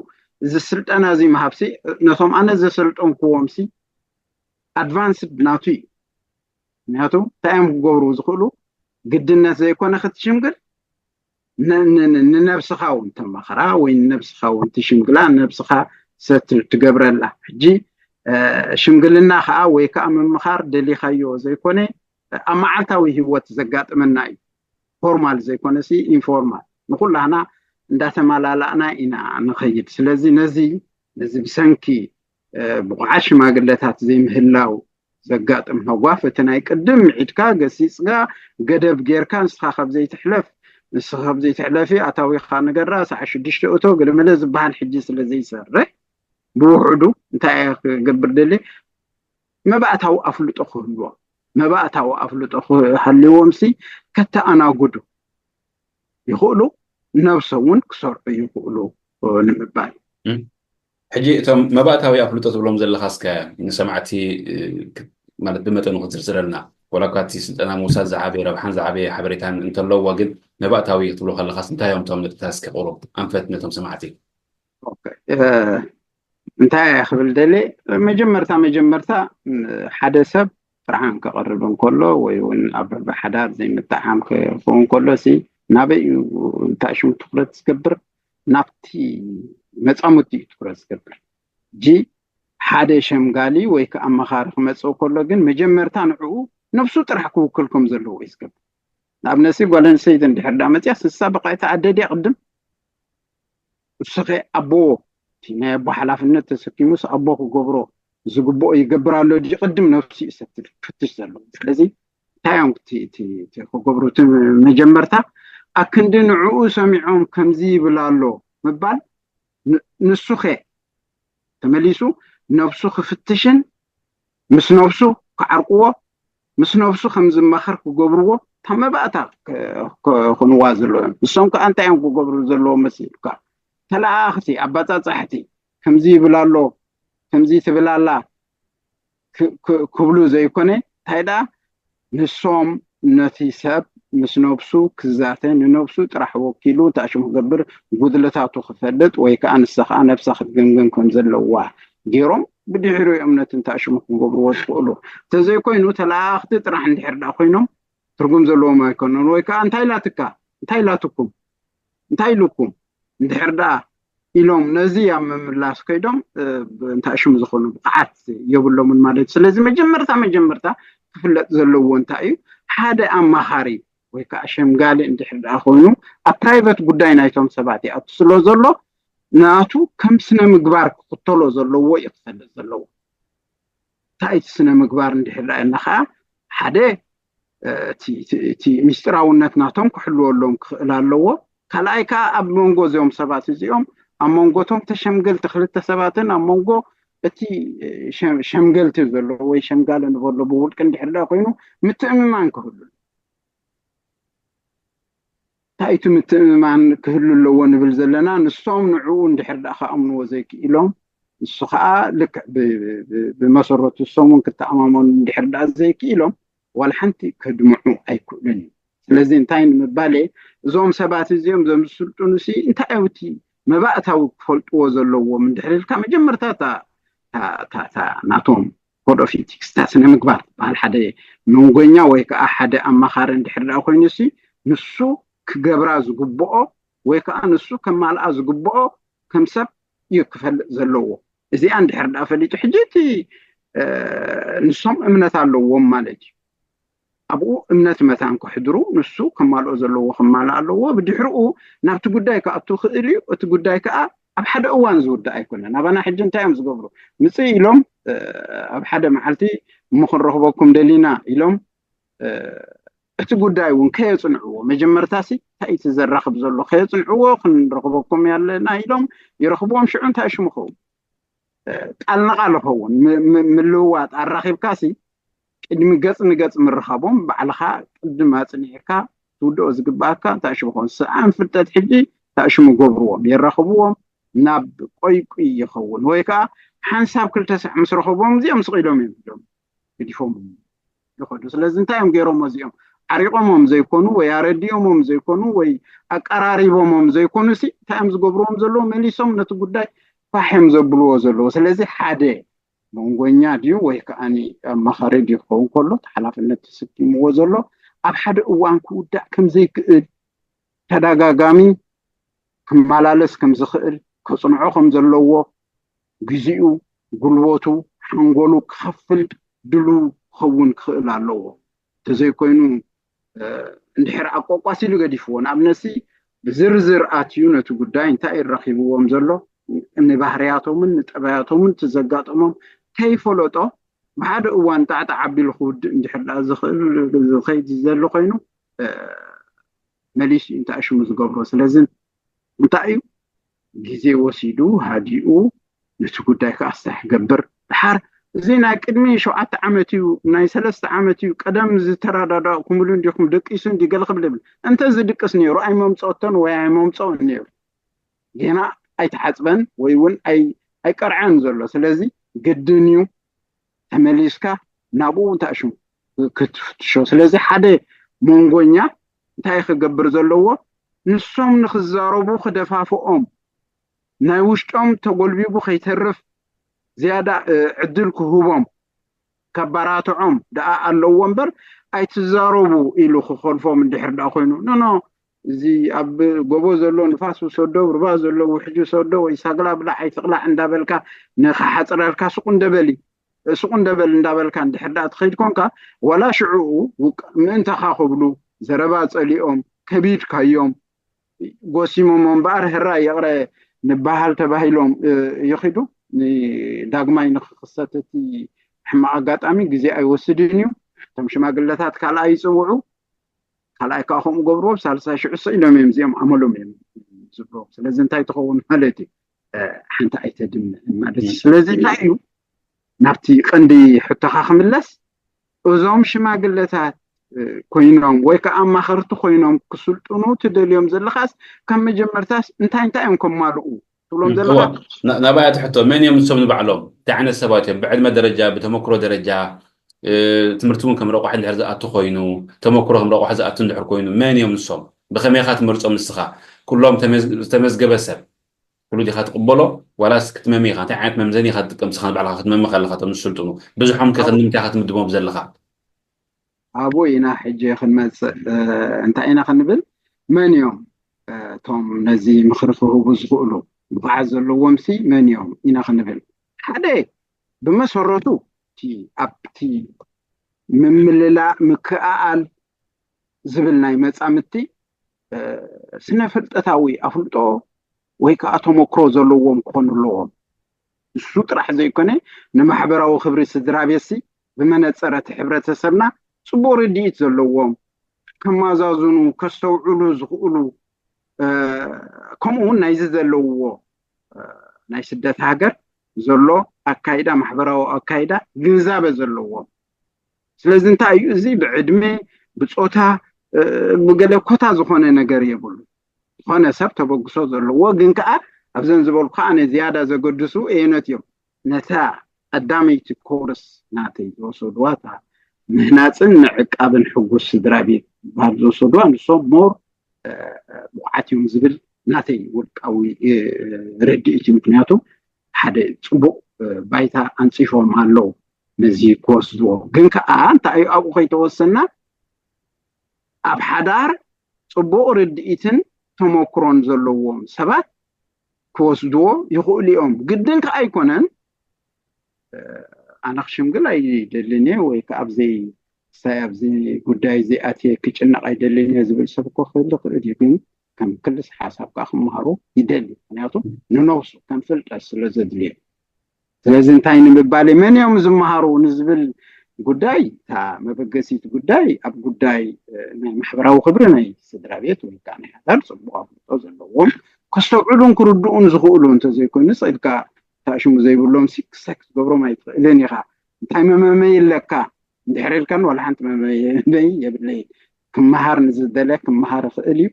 እዚ ስልጠና እዚ ምሃብሲ ነቶም ኣነ ዘሰልጠንክዎም ሲ ኣድቫንስድ ናቱ እዩ። ምክንያቱ እንታይ እዮም ክገብሩ ዝኽእሉ? ግድነት ዘይኮነ ክትሽምግል ንነብስኻ እውን ተማኽራ ወይ ንነብስኻ እውን ትሽምግላ፣ ነብስኻ ሰትል ትገብረላ። ሕጂ ሽምግልና ከዓ ወይ ከዓ ምምኻር ደሊኻዮ ዘይኮነ ኣብ መዓልታዊ ህይወት ዘጋጥመና እዩ። ፎርማል ዘይኮነ ሲ ኢንፎርማል ንኩላህና እንዳተመላላእና ኢና ንኸይድ። ስለዚ ነዚ ነዚ ብሰንኪ ብቑዓት ሽማግለታት ዘይምህላው ዘጋጥም ሃጓፍ እቲ ናይ ቅድም ምዒድካ ገሲፅካ ገደብ ጌርካ ንስኻ ካብ ዘይትሕለፍ ንስኻ ካብ ዘይትሕለፊ ኣታዊኻ ንገራ ሰዓ ሽዱሽተ እቶ ገለመለ ዝበሃል ሕጂ ስለ ዘይሰርሕ ብውሕዱ እንታይ እየ ክገብር ደሊ መባእታዊ ኣፍልጦ ክህልዎም መባእታዊ ኣፍልጦ ክሃልዎም ሲ ከተኣናጉዱ ይኽእሉ ነብሶም እውን ክሰርሑ ይኽእሉ ንምባል እዩ። ሕጂ እቶም መባእታዊ ኣፍልጦ ትብሎም ዘለኻ እስከ ንሰማዕቲ ማለት ብመጠኑ ክትዝርዝረልና ወላ እኳ እቲ ስልጠና ምውሳድ ዝዓበየ ረብሓን ዝዓበየ ሓበሬታን እንተለዎ ግን መባእታዊ ክትብሎ ከለኻስ እንታይ እዮም እቶም ነጥብታት እስከ ቁሩብ ኣንፈት ነቶም ሰማዕቲ እንታይ እየ ክብል ደልየ መጀመርታ መጀመርታ ሓደ ሰብ ጥርዓን ከቕርብ እንከሎ ወይ እውን ኣብ ብሓዳር ዘይምጥዓም ክኸውን ከሎ ሲ ናበይ እዩ እንታይ ሽሙ ትኩረት ዝገብር ናብቲ መፃሙቲ እዩ ትኩረት ዝገብር እጂ ሓደ ሸምጋሊ ወይ ከዓ ኣመኻሪ ክመፅእ ከሎ ግን መጀመርታ ንዕኡ ነብሱ ጥራሕ ክውክል ከም ዘለዎ እዩ ዝገብር ንኣብነሲ ጓል ኣንስተይቲ እንድሕር ዳ መፅያ ስሳ በቃ እታ ኣደ ድያ ቅድም እሱኸ ኣቦ እቲ ናይ ኣቦ ሓላፍነት ተሰኪሙስ ኣቦ ክገብሮ ዝግብኦ ይገብር ኣሎ ድዩ ቅድም ነብሱ እዩ ሰትል ክፍትሽ ዘለዎ ስለዚ እንታይ እዮም ክገብሩ እቲ መጀመርታ ኣክንዲ ንዕኡ ሰሚዖም ከምዚ ይብል ኣሎ ምባል ንሱኸ ተመሊሱ ነብሱ ክፍትሽን ምስ ነብሱ ክዓርቅዎ ምስ ነብሱ ከም ዝማኸር ክገብርዎ እታ መባእታ ክኾንዋ ዘለዎም ንሶም ከዓ እንታይ እዮም ክገብሩ ዘለዎ መሲልካ ተለኣኣኽቲ ኣባፃፃሕቲ ከምዚ ይብል ኣሎ ከምዚ ትብል ኣላ ክብሉ ዘይኮነ እንታይ ደኣ ንሶም ነቲ ሰብ ምስ ነብሱ ክዛተ ንነብሱ ጥራሕ ወኪሉ እንታይ ሽሙ ክገብር ጉድለታቱ ክፈልጥ ወይ ከዓ ንሳ ከዓ ነብሳ ክትግምግም ከም ዘለዋ ገይሮም ብድሕሪኡ እዮም ነቲ እንታይ ሽሙ ክገብርዎ ዝኽእሉ እንተዘይኮይኑ ተለኣኣኽቲ ጥራሕ እንድሕር ደኣ ኮይኖም ትርጉም ዘለዎም ኣይኮኑን ወይ ከዓ እንታይ ኢላትካ እንታይ ኢላትኩም እንታይ ኢሉኩም እንድሕር ደኣ ኢሎም ነዚ ኣብ ምምላስ ከይዶም እንታይ ሽሙ ዝኾኑ ብቕዓት የብሎምን ማለት እዩ ስለዚ መጀመርታ መጀመርታ ክፍለጥ ዘለዎ እንታይ እዩ ሓደ ኣማኻሪ ወይ ከዓ ሸምጋሊ እንድሕር ደኣ ኮይኑ ኣብ ፕራይቨት ጉዳይ ናይቶም ሰባት ይኣቱ ስለ ዘሎ ናቱ ከም ስነ ምግባር ክኽተሎ ዘለዎ እዩ ክፈልጥ ዘለዎ እንታይ እቲ ስነ ምግባር እንድሕር ደኣ ኢልና ከዓ ሓደ እቲ ምስጢራውነት ናቶም ክሕልወሎም ክኽእል ኣለዎ ካልኣይ ከዓ ኣብ መንጎ እዚኦም ሰባት እዚኦም ኣብ መንጎቶም ተሸምገልቲ ክልተ ሰባትን ኣብ መንጎ እቲ ሸምገልቲ ዘሎ ወይ ሸምጋሊ ንበሎ ብውልቂ እንድሕር ደኣ ኮይኑ ምትእምማን ክህሉ እንታይ እቲ ምትእምማን ክህሉ ኣለዎ ንብል ዘለና? ንሶም ንዕኡ እንድሕር ደኣ ክኣምንዎ ዘይክኢሎም፣ ንሱ ከዓ ልክዕ ብ- ብ- ብመሰረቱ ንሶም እውን ክተኣማመኑ እንድሕር ደኣ ዘይክኢሎም፣ ዋላ ሓንቲ ከድምዑ ኣይክእሉን እዩ። ስለዚ እንታይ ንምባል እየ፣ እዞም ሰባት እዚኦም፣ እዞም ዝስልጥኑ ሲ እንታይ እዩ እቲ መባእታዊ ክፈልጥዎ ዘለዎም እንድሕር ኢልካ፣ መጀመርታ እታ እታ- እታ- እታ ናቶም ኮድ ኦፍ ኢቲክስ፣ እታ ስነ ምግባር ትበሃል፣ ሓደ መንጎኛ ወይ ከዓ ሓደ ኣማኻሪ እንድሕር ደኣ ኮይኑ ሲ፣ ንሱ ክገብራ ዝግብኦ ወይ ከዓ ንሱ ከማልኣ ዝግብኦ ከም ሰብ እዩ ክፈልጥ ዘለዎ። እዚኣ እንድሕር ደኣ ፈሊጡ፣ ሕጂ እቲ ንሶም እምነት ኣለዎም ማለት እዩ። ኣብኡ እምነት መታን ከሕድሩ፣ ንሱ ከማልኦ ዘለዎ ከማልእ ኣለዎ። ብድሕርኡ ናብቲ ጉዳይ ክኣቱ ክእል እዩ። እቲ ጉዳይ ከዓ ኣብ ሓደ እዋን ዝውዳእ ኣይኮነን። ኣባና ሕጂ እንታይ እዮም ዝገብሩ? ምፅእ ኢሎም ኣብ ሓደ መዓልቲ እሞ ክንረኽበኩም ደሊና ኢሎም እቲ ጉዳይ እውን ከየፅንዕዎ፣ መጀመርታ ሲ እንታይ እቲ ዘራኽብ ዘሎ ከየፅንዕዎ፣ ክንረኽበኩም ያለና ኢሎም ይረኽብዎም። ሽዑ እንታይ ሽሙ ኸውን? ቃል ንቃል ኸውን ምልውዋጥ ኣራኺብካ ሲ ቅድሚ ገፅ ንገፅ ምርኻቦም ባዕልኻ ቅድም ኣፅኒዕካ ትውድኦ ዝግባኣካ እንታይ ሽሙ ኸውን? ሰኣን ፍልጠት ሕጂ እንታይ ሽሙ ገብርዎም፣ የራኽብዎም፣ ናብ ቆይቁይ ይኸውን። ወይ ከዓ ሓንሳብ ክልተ ሳዕ ምስ ረኸቦም እዚኦም ስቕ ኢሎም እዮም ኢሎም ገዲፎም ይኸዱ። ስለዚ እንታይ እዮም ገይሮሞ እዚኦም? ዓሪቆሞም ዘይኮኑ ወይ ኣረዲኦሞም ዘይኮኑ ወይ ኣቀራሪቦሞም ዘይኮኑ ሲ እንታይ እዮም ዝገብርዎም ዘለዉ? መሊሶም ነቲ ጉዳይ ፋሕ እዮም ዘብልዎ ዘለዉ። ስለዚ ሓደ መንጎኛ ድዩ ወይ ከዓ ኣማኻሪ ድዩ ክኸውን ከሎ፣ ሓላፍነት ተሰኪምዎ ዘሎ ኣብ ሓደ እዋን ክውዳእ ከም ዘይክእል፣ ተደጋጋሚ ክመላለስ ከም ዝኽእል፣ ከፅንዖ ከም ዘለዎ፣ ግዜኡ፣ ጉልበቱ፣ ሓንጎሉ ክኸፍል ድሉ ክኸውን ክኽእል ኣለዎ። እንተዘይኮይኑ እንድሕር ኣቋቋሲሉ ገዲፍዎ፣ ንኣብነትሲ ብዝርዝር ኣትዩ ነቲ ጉዳይ እንታይ ረኺብዎም ዘሎ፣ ንባህርያቶምን ንጠባያቶምን እቲ ዘጋጠሞም ከይፈለጦ ብሓደ እዋን ጣዕጣዕ ኣቢሉ ክውድእ እንድሕር ደኣ ዝኽእል ዝኸይድ ዘሎ ኮይኑ መሊሱ እዩ እንታይ ሽሙ ዝገብሮ። ስለዚ እንታይ እዩ ግዜ ወሲዱ ሃዲኡ ነቲ ጉዳይ ከዓ ስራሕ ገብር። ድሓር እዚ ናይ ቅድሚ ሸውዓተ ዓመት እዩ፣ ናይ ሰለስተ ዓመት እዩ፣ ቀደም ዝተረዳዳእኩምሉ እንዲኹም ደቂሱ እንዲ ገለ ክብል ይብል። እንተ ዝድቅስ ነይሩ ኣይመምፀኦቶን ወይ ኣይመምፀኦን ነይሩ። ጌና ኣይተሓፅበን ወይ እውን ኣይቀርዐን ዘሎ። ስለዚ ግድን እዩ ተመሊስካ ናብኡ እንታይ ሽሙ ክትፍትሾ። ስለዚ ሓደ መንጎኛ እንታይ ክገብር ዘለዎ? ንሶም ንክዛረቡ ክደፋፍኦም፣ ናይ ውሽጦም ተጎልቢቡ ከይተርፍ ዝያዳ ዕድል ክህቦም፣ ከባራትዖም ደኣ ኣለዎ እምበር ኣይትዛረቡ ኢሉ ክኸልፎም እንድሕር ደኣ ኮይኑ፣ ኖኖ፣ እዚ ኣብ ጎቦ ዘሎ ንፋስ ውሰዶ፣ ሩባ ዘሎ ውሕጅ ውሰዶ፣ ወይ ሳግላ ብላዕ ኣይትቕላዕ እንዳበልካ ንክሓፅረልካ ሱቕ እንደበሊ ሱቕ እንደበል እንዳበልካ እንድሕር ደኣ ትኸይድ ኮንካ፣ ዋላ ሽዕኡ ምእንተኻ ክብሉ ዘረባ ፀሊኦም ከቢድካዮም ጎሲሞሞ እምበኣር፣ ህራይ ይቕረ ንበሃል ተባሂሎም ይኺዱ። ዳግማይ ንክኽሰት እቲ ሕማቕ ኣጋጣሚ ግዜ ኣይወስድን እዩ። እቶም ሽማግለታት ካልኣይ ይፅውዑ፣ ካልኣይ ከዓ ከምኡ ገብርዎ፣ ሳልሳይ ሽዑ ስቕ ኢሎም እዮም፣ እዚኦም ኣመሎም እዮም ዝብልዎም። ስለዚ እንታይ ትኸውን ማለት እዩ? ሓንቲ ኣይተድምዕን ማለት እዩ። ስለዚ እንታይ እዩ ናብቲ ቀንዲ ሕቶኻ ክምለስ፣ እዞም ሽማግለታት ኮይኖም ወይ ከዓ ኣማኸርቲ ኮይኖም ክስልጥኑ ትደልዮም ዘለኻስ ካብ መጀመርታስ እንታይ እንታይ እዮም ከማልኡ ትብሎም ዘለኻ? ናባይ እቲ ሕቶ መን እዮም ንሶም ንባዕሎም እንታይ ዓይነት ሰባት እዮም? ብዕድመ ደረጃ፣ ብተመክሮ ደረጃ፣ ትምህርቲ እውን ከም ረቋሒ እንድሕር ዝኣቱ ኮይኑ፣ ተመክሮ ከም ረቋሒ ዝኣቱ እንድሕር ኮይኑ መን እዮም ንሶም? ብኸመይ ኢኻ ትመርጾም ንስኻ? ኩሎም ዝተመዝገበ ሰብ ኩሉ ዲኻ ትቕበሎ ዋላስ ክትመሚ ኢኻ? እንታይ ዓይነት መምዘኒ ኢኻ ትጥቀም ንስኻ ንባዕልኻ ክትመሚ ከለኻ እቶም ዝስልጥኑ? ብዙሖም ከ ክንምንታይ ኢኻ ትምድቦም ዘለኻ? ኣብኡ ኢና ሕጂ ክንመፅእ። እንታይ ኢና ክንብል? መን እዮም እቶም ነዚ ምኽሪ ክህቡ ዝኽእሉ? ብቕዓት ዘለዎም ሲ መን እዮም ኢና ክንብል። ሓደ ብመሰረቱ እቲ ኣብቲ ምምልላእ ምክእኣል ዝብል ናይ መፃምድቲ ስነ ፍልጠታዊ ኣፍልጦ ወይ ከዓ ተመክሮ ዘለዎም ክኾኑ ኣለዎም። ንሱ ጥራሕ ዘይኮነ ንማሕበራዊ ክብሪ ስድራ ቤትሲ ብመነፀር እቲ ሕብረተሰብና ፅቡቕ ርድኢት ዘለዎም፣ ከማዛዝኑ ከስተውዕሉ ዝኽእሉ፣ ከምኡ እውን ናይዚ ዘለውዎ ናይ ስደት ሃገር ዘሎ ኣካይዳ፣ ማሕበራዊ ኣካይዳ ግንዛበ ዘለዎም። ስለዚ እንታይ እዩ እዚ ብዕድመ ብፆታ ብገለ ኮታ ዝኾነ ነገር የብሉ። ዝኾነ ሰብ ተበግሶ ዘለዎ ግን ከዓ ኣብዘን ዝበልኩ ከዓ ነዝያዳ ዘገድሱ እየነት እዮም። ነታ ቀዳመይቲ ኮርስ ናተይ ዝወሰድዋ እታ ምህናፅን ምዕቃብን ሕጉስ ስድራ ቤት ባል ዝወሰድዋ ንሶም ሞር ብቑዓት እዮም ዝብል ናተይ ውልቃዊ ርድኢት እዩ። ምክንያቱ ሓደ ፅቡቕ ባይታ ኣንፂፎም ኣለዉ ነዚ ክወስድዎ። ግን ከዓ እንታይ እዩ ኣብኡ ከይተወሰና ኣብ ሓዳር ፅቡቕ ርድኢትን ተመክሮን ዘለዎም ሰባት ክወስድዎ ይኽእሉ እዮም። ግድን ከዓ ኣይኮነን። ኣነ ክሽምግል ኣይደልን እየ ወይ ከዓ ኣብዘይ ሳይ ኣብዚ ጉዳይ እዚ ኣትየ ክጭነቕ ኣይደልን እየ ዝብል ሰብ እኮ ክህሉ ይኽእል እዩ። ግን ከም ክልስ ሓሳብ ከዓ ክመሃሩ ይደሊ። ምክንያቱ ንነብሱ ከም ፍልጠት ስለ ዘድልዮ። ስለዚ እንታይ ንምባል መን እዮም ዝመሃሩ ንዝብል ጉዳይ እታ መበገሲት ጉዳይ ኣብ ጉዳይ ናይ ማሕበራዊ ክብሪ ናይ ስድራ ቤት ወይ ከዓ ናይ ሓዳር ፅቡቕ ኣፍልጦ ዘለዎም ከስተውዕሉን ክርድኡን ዝኽእሉ እንተዘይኮይኑ ስኢልካ ታሽሙ ዘይብሎም ሲ ክሰክ ዝገብሮም ኣይትኽእልን ኢኻ። እንታይ መመመይ ኣለካ? እንድሕር ኢልካን ዋላ ሓንቲ መመመይ የብለይ። ክመሃር ንዝደለ ክመሃር ይኽእል እዩ።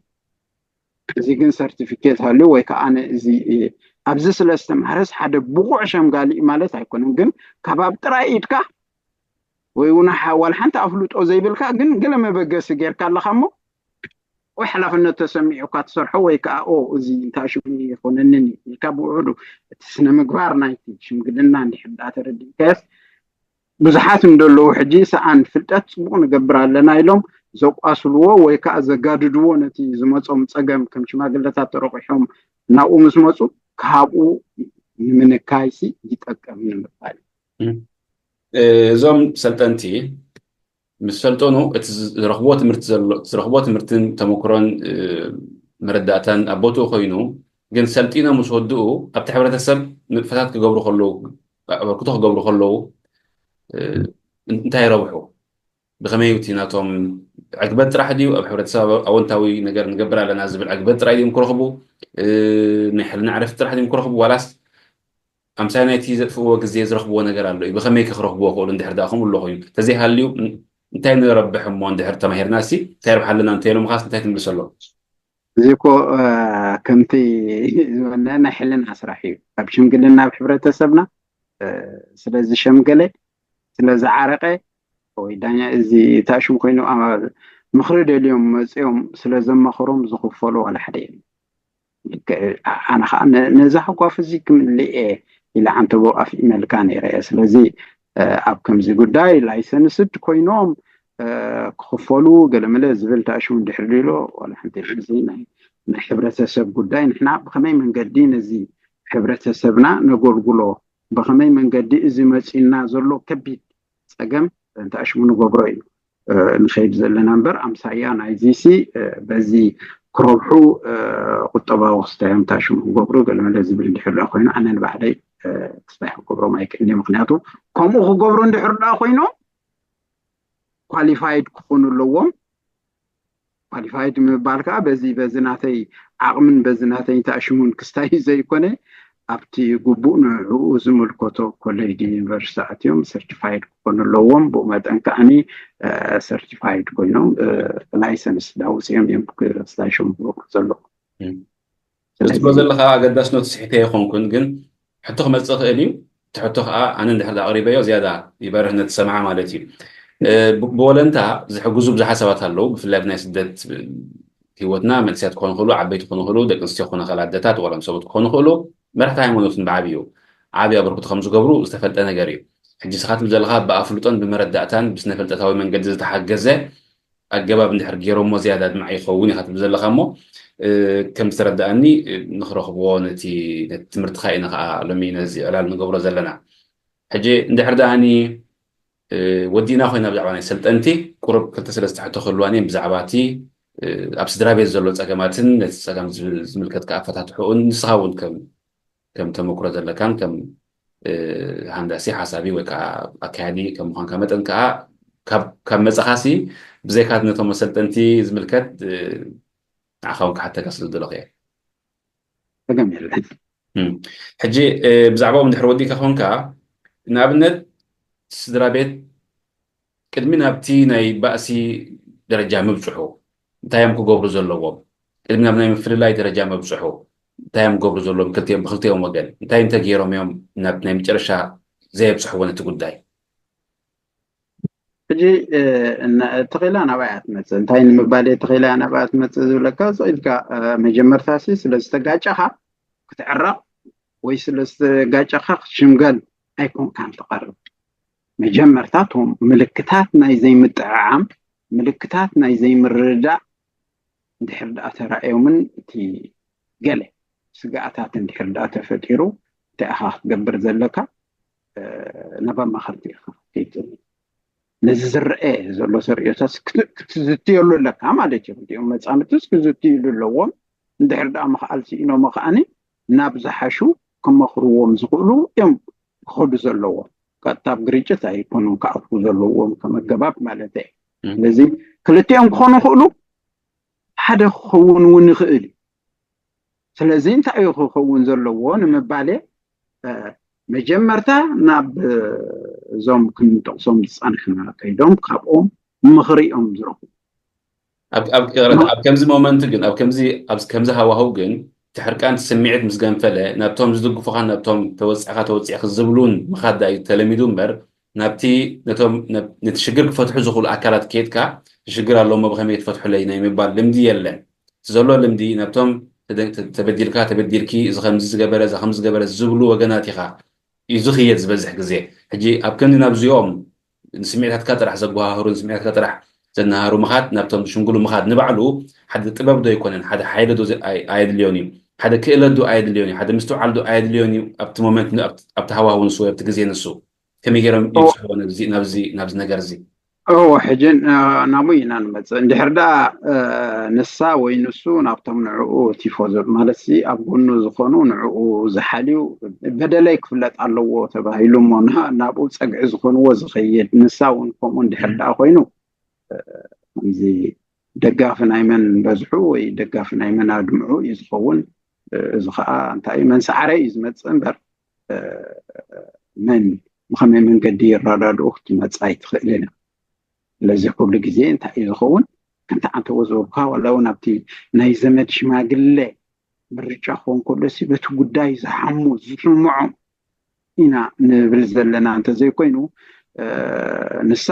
እዚ ግን ሰርቲፊኬት ሃልዩ ወይ ከዓ ኣነ እዚ ኣብዚ ስለ ዝተምሃረስ ሓደ ብቑዕ ሸምጋሊ ማለት ኣይኮነን። ግን ካብ ኣብ ጥራይ ኢድካ ወይ እውን ዋላ ሓንቲ ኣፍልጦ ዘይብልካ ግን ገለ መበገሲ ጌርካ ኣለካ እሞ ወይ ሓላፍነት ተሰሚዑካ ትሰርሖ ወይ ከዓ ኦ እዚ እንታይ ሽሙ ይኾነንን ኢልካ ብውዕዱ እቲ ስነ ምግባር ናይቲ ሽምግልና እንድሕር ዳ ተረዲእካዮስ ብዙሓት እንደለዉ ሕጂ ሰኣን ፍልጠት ፅቡቕ ንገብር ኣለና ኢሎም ዘቋስልዎ ወይ ከዓ ዘጋድድዎ ነቲ ዝመፆም ፀገም ከም ሽማግለታት ተረቂሖም ናብኡ ምስ መፁ ካብኡ ንምንካይሲ ይጠቀም እዩ ምባል እዩ። እዞም ሰልጠንቲ ምስ ሰልጠኑ እቲ ዝረኽብዎ ትምህርቲ ዘሎ ዝረኽብዎ ትምህርትን ተመክሮን መረዳእታን ኣብ ቦትኡ ኮይኑ ግን ሰልጢኖም ምስ ወድኡ ኣብቲ ሕብረተሰብ ንጥፈታት ክገብሩ ከለዉ ኣበርክቶ ክገብሩ ከለዉ እንታይ ይረብሑ? ብኸመይ እቲ ናቶም ዕግበት ጥራሕ ድዩ ኣብ ሕብረተሰብ ኣወንታዊ ነገር ንገብር ኣለና ዝብል ዕግበት ጥራይ ድዮም ክረኽቡ? ናይ ሕልና ዕረፍቲ ጥራሕ ድዮም ክረኽቡ ዋላስ ኣምሳይ ናይቲ ዘጥፍእዎ ግዜ ዝረኽብዎ ነገር ኣሎ እዩ። ብኸመይ ክረኽብዎ ክእሉ እንድሕር ደኣ ከምኡ ኣሎ ኮይኑ ተዘይሃልዩ እንታይ ንረብሕ እሞ እንድሕር ተማሂርና ሲ እንታይ ረብሓ ኣለና እንተይሎም ኻስ እንታይ ትምልሰሎም? እዚ እኮ ከምቲ ዝበለ ናይ ሕልና ስራሕ እዩ። ኣብ ሽምግልና ኣብ ሕብረተሰብና ስለ ዝሸምገለ ስለ ዝዓረቀ ወይ ዳኛ እዚ ታሽሙ ኮይኑ ምኽሪ ደልዮም መፅኦም ስለ ዘማኽሮም ዝኽፈሉ ዋላ ሓደ የለን። ኣነ ከዓ ነዚ ሃጓፍ እዚ ክምልእ እየ ኢለ ዓንተቦ ኣፍኢመልካ ነይረ እየ። ስለዚ ኣብ ከምዚ ጉዳይ ላይሰንስድ ኮይኖም ክኽፈሉ ገለመለ ዝብል ታሽሙ እንድሕር ድሎ ዋላ ሓንቲ እዚ ናይ ናይ ሕብረተሰብ ጉዳይ ንሕና ብኸመይ መንገዲ ነዚ ሕብረተሰብና ነጎልጉሎ ብኸመይ መንገዲ እዚ መፂና ዘሎ ከቢድ ፀገም እንተኣሽሙ ንገብሮ እዩ ንኸይድ ዘለና እምበር ኣምሳያ ናይዚ ሲ በዚ ክረብሑ ቁጠባዊ ክስታዮም ታሽሙ ክገብሩ ገለመለ ዝብል እንድሕር ኮይኑ ኣነ ንባዕለይ ክስታይ ክገብሮም ኣይክእልኒ ምክንያቱ ከምኡ ክገብሩ እንድሕር ኮይኖም ኳሊፋይድ ክኾኑ ኣለዎም ኳሊፋይድ ምባል ከዓ በዚ በዚ ናተይ ዓቕምን በዚ ናተይ ተኣሽሙን ክስታይ ዘይኮነ ኣብቲ ግቡእ ንዕኡ ዝምልከቶ ኮሌጅ ዩኒቨርሲቲ ኣትዮም ሰርቲፋይድ ክኾኑ ኣለዎም ብኡ መጠን ከዓኒ ሰርቲፋይድ ኮይኖም ላይሰንስ ዳውፅኦም እዮም ክስታይ ሸምብሩ ዘለዉ ትብሎ ዘለኻ ኣገዳስነቱ ስሒተ ኣይኮንኩን ግን ሕቶ ክመፅእ ክእል እዩ እቲ ሕቶ ከዓ ኣነ እንድሕር ኣቅሪበዮ ዝያዳ ይበርህ ነቲ ሰምዓ ማለት እዩ ብወለንታ ዝሕግዙ ብዙሓት ሰባት ኣለዉ ብፍላይ ብናይ ስደት ህይወትና መንእሰያት ክኾኑ ክእሉ ዓበይቲ ክኾኑ ክእሉ ደቂ ኣንስትዮ ክኾኑ ክእል ኣደታት ዋላ ሰብኡት ክኾኑ ክእሉ መራሕቲ ሃይማኖትን ብዓብዩ ዓብዪ ኣበርክቶ ከም ዝገብሩ ዝተፈልጠ ነገር እዩ ሕጂ ስኻ ትብል ዘለኻ ብኣፍልጦን ብመረዳእታን ብስነ ፍልጠታዊ መንገዲ ዝተሓገዘ ኣገባብ እንድሕር ገይሮሞ ዝያዳ ኣድማዒ ይኸውን ኢኻ ትብል ዘለኻ እሞ ከም ዝተረዳእኒ ንክረኽብዎ ነቲ ነቲ ትምህርትኻ ኢና ከዓ ሎሚ ነዚ ዕላል ንገብሮ ዘለና ሕጂ እንድሕር ደኣኒ ወዲእና ኮይና ብዛዕባ ናይ ሰልጠንቲ ቁሩብ ክልተ ሰለስተ ሕቶ ክህልዋኒ ብዛዕባ እቲ ኣብ ስድራ ቤት ዘሎ ፀገማትን ነቲ ፀገም ዝምልከት ከዓ ኣፈታትሕኡን ንስኻ እውን ከም ከም ተመክሮ ዘለካን ከም ሃንዳሲ ሓሳቢ ወይ ከዓ ኣካያዲ ከም ምዃንካ መጠን ከዓ ካብ መፀኻሲ ብዘይካ ነቶም መሰልጠንቲ ዝምልከት ንዓኻ እውን ክሓተካ ስለ ዝደለኹ እየ ተገም የለን ሕጂ ብዛዕባኦም እንድሕር ወዲእካ ኮንካ ንኣብነት ስድራ ቤት ቅድሚ ናብቲ ናይ ባእሲ ደረጃ ምብፅሑ እንታይ እዮም ክገብሩ ዘለዎም? ቅድሚ ናብ ናይ ምፍልላይ ደረጃ መብፅሑ እንታይ እዮም ክገብሩ ዘለዎም? ክልቲኦም ብክልቲኦም ወገን እንታይ እንተገይሮም እዮም ናብ ናይ መጨረሻ ዘየብፅሕዎ ነቲ ጉዳይ? ሕጂ ተኺላ ናባይ ትመፅእ እንታይ ንምባል እየ ተኺላ ናባይ ትመፅእ ዝብለካ ስቕ ኢልካ መጀመርታ ሲ ስለ ዝተጋጨኻ ክትዕረቕ ወይ ስለ ዝተጋጨኻ ክትሽምገል ኣይኮንካን ትቐርብ። መጀመርታ እቶም ምልክታት ናይ ዘይምጥዕዓም ምልክታት ናይ ዘይምርድዳእ እንድሕር ደኣ ተራእዮምን እቲ ገለ ስግኣታት እንድሕር ደኣ ተፈጢሩ እንታይ ኢኻ ክትገብር ዘለካ? ናብ ኣማኸርቲ ኢኻ ክትጥምት። ነዚ ዝረአ ዘሎ ተርእዮታት ክትዝትየሉ ኣለካ ማለት እዩ። ክልቲኦም መጻምድትስ ክዝትይሉ ኣለዎም። እንድሕር ደኣ ምኽኣል ስኢኖም ከኣኒ ናብ ዝሓሹ ክመኽርዎም ዝኽእሉ እዮም ክኸዱ ዘለዎም። ቀጥታ ኣብ ግርጭት ኣይኮኑን ክኣትዉ ዘለዎም ከም ኣገባብ ማለት እየ። ስለዚ ክልቲኦም ክኾኑ ይኽእሉ፣ ሓደ ክኸውን እውን ይኽእል እዩ። ስለዚ እንታይ እዩ ክኸውን ዘለዎ ንምባል መጀመርታ ናብ እዞም ክንጠቕሶም ዝፀናሕና ከይዶም ካብኦም ምኽሪ እዮም ዝረኽቡ። ኣብ ከምዚ ሞመንት ግን ኣብ ከምዚ ሃዋህው ግን እቲ ሕርቃን ስምዒት ምስ ገንፈለ ናብቶም ዝድግፉኻን ናብቶም ተወፂእኻ ተወፂእኺ ዝብሉን ምኻድ እዩ ተለሚዱ እምበር ናብቲ ነቶም ነቲ ሽግር ክፈትሑ ዝኽእሉ ኣካላት ከይድካ ሽግር ኣለዎ ብኸመይ ትፈትሑለይ ናይ ምባል ልምዲ የለን። እቲ ዘሎ ልምዲ ናብቶም ተበዲልካ ተበዲልኪ እዚ ከምዚ ዝገበረ እዛ ከምዚ ዝገበረ ዝብሉ ወገናት ኢኻ እዩ ዝኽየድ ዝበዝሕ ግዜ። ሕጂ ኣብ ክንዲ ናብዚኦም ንስምዒታትካ ጥራሕ ዘጓሃህሩ ንስምዒታትካ ጥራሕ ዘናሃሩ ምኻድ ናብቶም ዝሽምግሉ ምኻድ ንባዕሉ ሓደ ጥበብ ዶ ኣይኮነን? ሓደ ሓይሊ ዶ ኣየድልዮን እዩ? ሓደ ክእለት ዶ ኣየድልዮን እዩ? ሓደ ምስትውዓል ዶ ኣየድልዮን እዩ? ኣብቲ ሞመንት ኣብቲ ሃዋህው ንሱ ወይ ኣብቲ ግዜ ንሱ ከመይ ገይሮም ይብፅሕዎ ናብዚ ናብዚ ናብዚ ነገር እዚ? እወ ሕጂ ናብኡ ኢና ንመፅእ። እንድሕር ደኣ ንሳ ወይ ንሱ ናብቶም ንዕኡ ቲፎዞ ማለት ሲ ኣብ ጎኑ ዝኾኑ ንዕኡ ዝሓልዩ በደለይ ክፍለጥ ኣለዎ ተባሂሉ እሞ ናብኡ ፀግዒ ዝኾንዎ ዝኸይድ ንሳ እውን ከምኡ እንድሕር ደኣ ኮይኑ ከምዚ ደጋፊ ናይ መን በዝሑ ወይ ደጋፊ ናይ መን ኣድምዑ እዩ ዝኸውን። እዚ ከዓ እንታይ መን ሰዓረ እዩ ዝመፅእ እምበር መን ብኸመይ መንገዲ ይረዳድኡ ክትመፅእ ኣይትኽእልን እያ። ስለዚ ኩሉ ግዜ እንታይ እዩ ዝኸውን ከምቲ ዓንተ ዝበልኩካ ዋላ እውን ኣብቲ ናይ ዘመድ ሽማግለ ምርጫ ክኸውን ከሎ ሲ በቲ ጉዳይ ዝሓሙ ዝስምዖም ኢና ንብል ዘለና እንተዘይኮይኑ ንሳ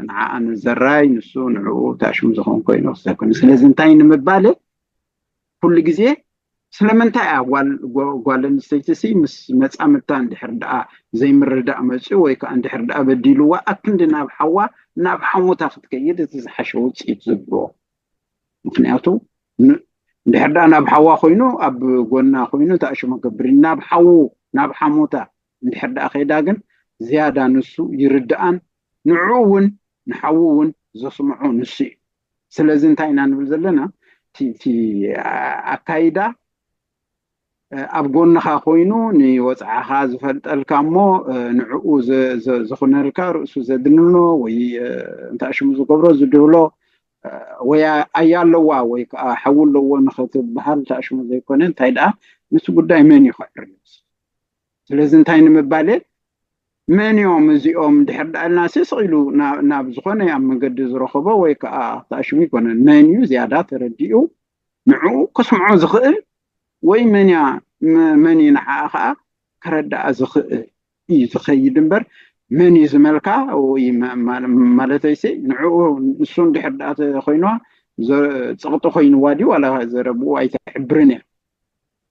ንዓኣ ንዘራይ ንሱ ንዕኡ ታሽሙ ዝኸውን ኮይኑ ክሰብ ኮይኑ ስለዚ እንታይ ንምባል ኩሉ ግዜ ስለምንታይ እያ ጓል ኣንስተይቲ ሲ ምስ መፃምድታ እንድሕር ደኣ ዘይምርዳእ መፅኡ ወይ ከዓ እንድሕር ደኣ በዲልዋ ኣክንዲ ናብ ሓዋ ናብ ሓሙታ ክትከይድ እቲ ዝሓሸ ውፅኢት ዝብልዎ ምክንያቱ እንድሕር ደኣ ናብ ሓዋ ኮይኑ ኣብ ጎና ኮይኑ ተኣሽሞ ገብር ናብ ሓዉ ናብ ሓሙታ እንድሕር ደኣ ከይዳ ግን ዝያዳ ንሱ ይርድኣን ንዕኡ እውን ንሓዉ እውን ዘስምዖ ንሱ እዩ። ስለዚ እንታይ ኢና ንብል ዘለና እቲ ኣካይዳ ኣብ ጎንኻ ኮይኑ ንወፅዓኻ ዝፈልጠልካ እሞ ንዕኡ ዝኹነልካ ርእሱ ዘድንኖ ወይ እንታይ ሽሙ ዝገብሮ ዝድህሎ ወይ ኣያ ኣለዋ ወይ ከዓ ሓዊ ኣለዎ ንኸትበሃል እንታይ ሽሙ ዘይኮነ እንታይ ደኣ ምስ ጉዳይ መን እዩ ክዕርዩ ስለዚ እንታይ ንምባል መን እዮም እዚኦም ድሕር ዳኣልና ስስቕ ኢሉ ናብ ዝኾነ ኣብ መንገዲ ዝረኸቦ ወይ ከዓ ተኣሽሙ ይኮነ መን እዩ ዝያዳ ተረዲኡ ንዕኡ ከስምዖ ዝኽእል ወይ መን እያ መን እዩ ንዓኣ ከዓ ከረዳኣ ዝኽእል እዩ ዝኸይድ እምበር መን እዩ ዝመልካ ወይ ማለተይሲ ንዕኡ ንሱ እንድሕር ዳኣ ተኮይንዋ ፀቕጢ ኮይንዋ ድዩ ዋላ ዘረብኡ ኣይተሕብርን እያ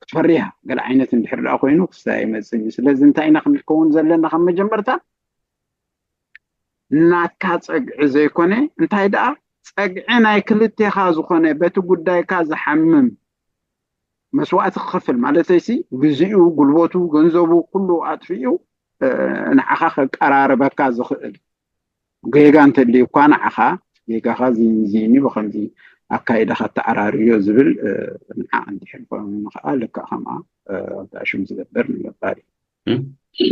ክትፈርያ ገለ ዓይነት እንድሕር ደኣ ኮይኑ ክስታይ ይመፅእ እዩ ስለዚ እንታይ ኢና ክንከውን ዘለና ካብ መጀመርታ ናትካ ፀግዒ ዘይኮነ እንታይ ደኣ ፀግዒ ናይ ክልቴኻ ዝኾነ በቲ ጉዳይካ ዝሓምም መስዋእቲ ክኸፍል ማለተይሲ ግዜኡ ጉልበቱ ገንዘቡ ኩሉ ኣጥፊኡ ንዓኻ ከቀራርበካ ዝኽእል ጌጋ እንተልዩ እኳ ንዓኻ ጌጋኻ ዝይኒ ብከምዚ ኣካይዳኻ ተዓራርዮ ዝብል ንዓ እንድሕር ኮይኑ ከዓ ልክዕ ከምኣ ተኣሽም ዝገብር ንምባል እዩ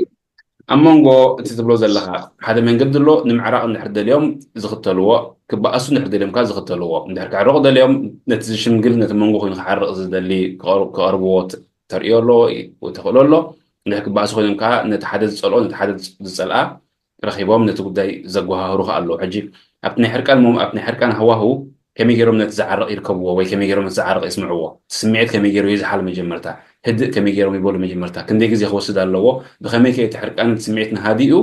ኣብ መንጎ እቲ ትብሎ ዘለኻ ሓደ መንገዲ ኣሎ ንምዕራቕ እንድሕር ደልዮም ዝኽተልዎ ክበኣሱ እንድሕር ደልዮም ከዓ ዝኽተልዎ እንድሕር ክዕረቑ ደልዮም ነቲ ዝሽምግል ነቲ መንጎ ኮይኑ ክሓርቕ ዝደሊ ክቐርብዎ ተርእዮ ኣሎ ተኽእሎ ኣሎ እንድሕር ክበኣሱ ኮይኖም ከዓ ነቲ ሓደ ዝፀልኦ ነቲ ሓደ ዝፀልኣ ረኺቦም ነቲ ጉዳይ ዘጓሃህሩ ከዓ ኣለዉ ሕጂ ኣብቲ ናይ ሕርቃን ኣብቲ ናይ ሕርቃን ሃዋህው ከመይ ገይሮም ነቲ ዝዓርቕ ይርከብዎ ወይ ከመይ ገይሮም ነቲ ዝዓርቕ ይስምዕዎ? እቲ ስምዒት ከመይ ገይሩ ይዝሓል? መጀመርታ ህድእ ከመይ ገይሮም ይበሉ? መጀመርታ ክንደይ ግዜ ክወስድ ኣለዎ? ብኸመይ ከ እቲ ሕርቃን እቲ ስምዒት ንሃዲኡ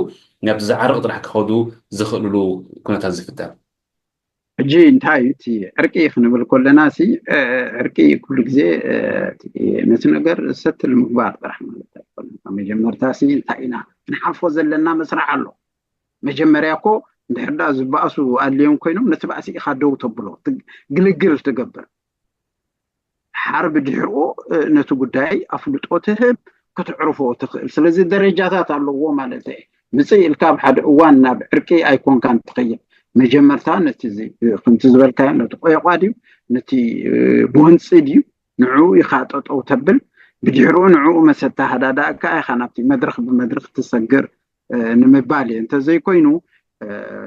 ናብቲ ዝዓርቕ ጥራሕ ክኸዱ ዝኽእልሉ ኩነታት ዝፍጠር? ሕጂ እንታይ እዩ እቲ ዕርቂ ክንብል ከለና ሲ ዕርቂ ኩሉ ግዜ ነቲ ነገር ሰትል ምግባር ጥራሕ ማለት ኣይኮነን። መጀመርታ ሲ እንታይ ኢና ክንሓልፎ ዘለና መስርሕ ኣሎ። መጀመርያ እኮ እንድሕር ዳ ዝበኣሱ ኣድልዮም ኮይኖም ነቲ ባእሲ ኢኻ ደው ተብሎ፣ ግልግል ትገብር። ሓር ብድሕርኡ ነቲ ጉዳይ ኣፍልጦ ትህብ፣ ክትዕርፎ ትኽእል። ስለዚ ደረጃታት ኣለዎ ማለት እዩ። ምጽእ ኢልካ ኣብ ሓደ እዋን ናብ ዕርቂ ኣይኮንካን ትኸይድ። መጀመርታ ነቲ ከምቲ ዝበልካዮ ነቲ ቆየቋ ድዩ ነቲ ጎንፂ ድዩ ንዕኡ ኢኻ ጠጠው ተብል። ብድሕርኡ ንዕኡ መሰታ ሃዳዳእካ ኢኻ ናብቲ መድረኽ ብመድረኽ ትሰግር ንምባል እየ። እንተዘይኮይኑ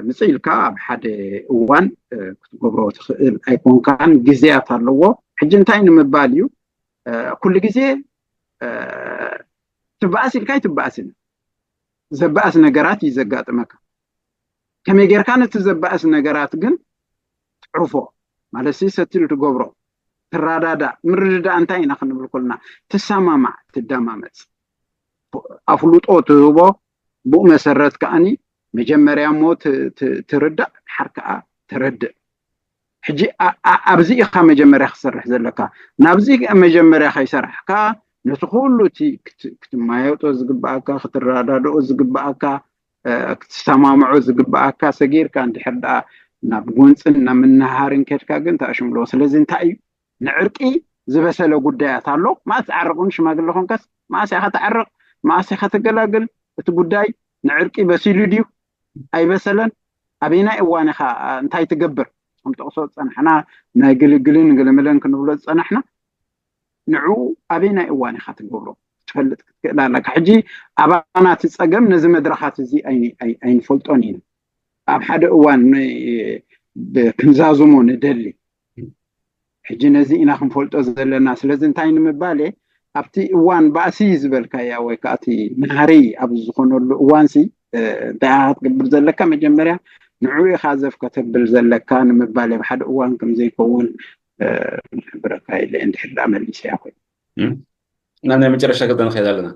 ምጽእ ኢልካ ኣብ ሓደ እዋን ክትገብሮ ትኽእል ኣይኮንካን። ግዜያት ኣለዎ። ሕጂ እንታይ ንምባል እዩ? ኩሉ ግዜ ትበኣስ ኢልካ ይትበኣስን ዘበኣስ ነገራት እዩ ዘጋጥመካ። ከመይ ጌርካ ነቲ ዘበኣስ ነገራት ግን ትዕርፎ ማለት ሲ ሰትል ትገብሮ ትራዳዳ ምርድዳእ እንታይ ኢና ክንብል ኮልና ትሰማማዕ ትደማመፅ ኣፍልጦ ትህቦ ብኡ መሰረት ከዓኒ መጀመርያ እሞ ትርዳእ ሓር ከዓ ተረድእ። ሕጂ ኣብዚ ኢኻ መጀመርያ ክሰርሕ ዘለካ። ናብዚ መጀመርያ ከይሰራሕካ ነቲ ኩሉ እቲ ክትማየጦ ዝግብኣካ ክትረዳድኦ ዝግብኣካ ክትሰማምዖ ዝግብኣካ ሰጊርካ እንድሕር ደኣ ናብ ጎንፅን ናብ ምንሃርን ከድካ ግን ተኣሽምሎ። ስለዚ እንታይ እዩ ንዕርቂ ዝበሰለ ጉዳያት ኣሎ። ማእስ ዓርቕን ሽማግለ ኮንካስ ማእስ ኢኻ ተዓርቕ ማእስ ኢኻ ተገላግል። እቲ ጉዳይ ንዕርቂ በሲሉ ድዩ ኣይበሰለን? ኣበይናይ እዋን ኢኻ እንታይ ትገብር? ከም ጠቕሶ ዝፀናሕና ናይ ግልግልን ግልምለን ክንብሎ ዝፀናሕና ንዕኡ ኣበይናይ እዋን ኢኻ ትገብሮ ትፈልጥ ክትክእል ኣለካ። ሕጂ ኣባና እቲ ፀገም ነዚ መድረኻት እዚ ኣይንፈልጦን ኢና። ኣብ ሓደ እዋን ክንዛዝሞ ንደሊ። ሕጂ ነዚ ኢና ክንፈልጦ ዘለና። ስለዚ እንታይ ንምባል ኣብቲ እዋን ባእሲ ዝበልካያ ወይ ከዓ እቲ ናህሪ ኣብ ዝኾነሉ እዋንሲ እንታይ ክትገብር ዘለካ መጀመርያ ንዕኡ ኢኻ ዘፍ ከተብል ዘለካ ንምባል ኣብ ሓደ እዋን ከምዘይከውን ንሕብረካ ኢለ እንድሕር ዳ መሊሰያ ኮይኑ ናብ ናይ መጨረሻ ገዛ ንኸይድ ኣለና።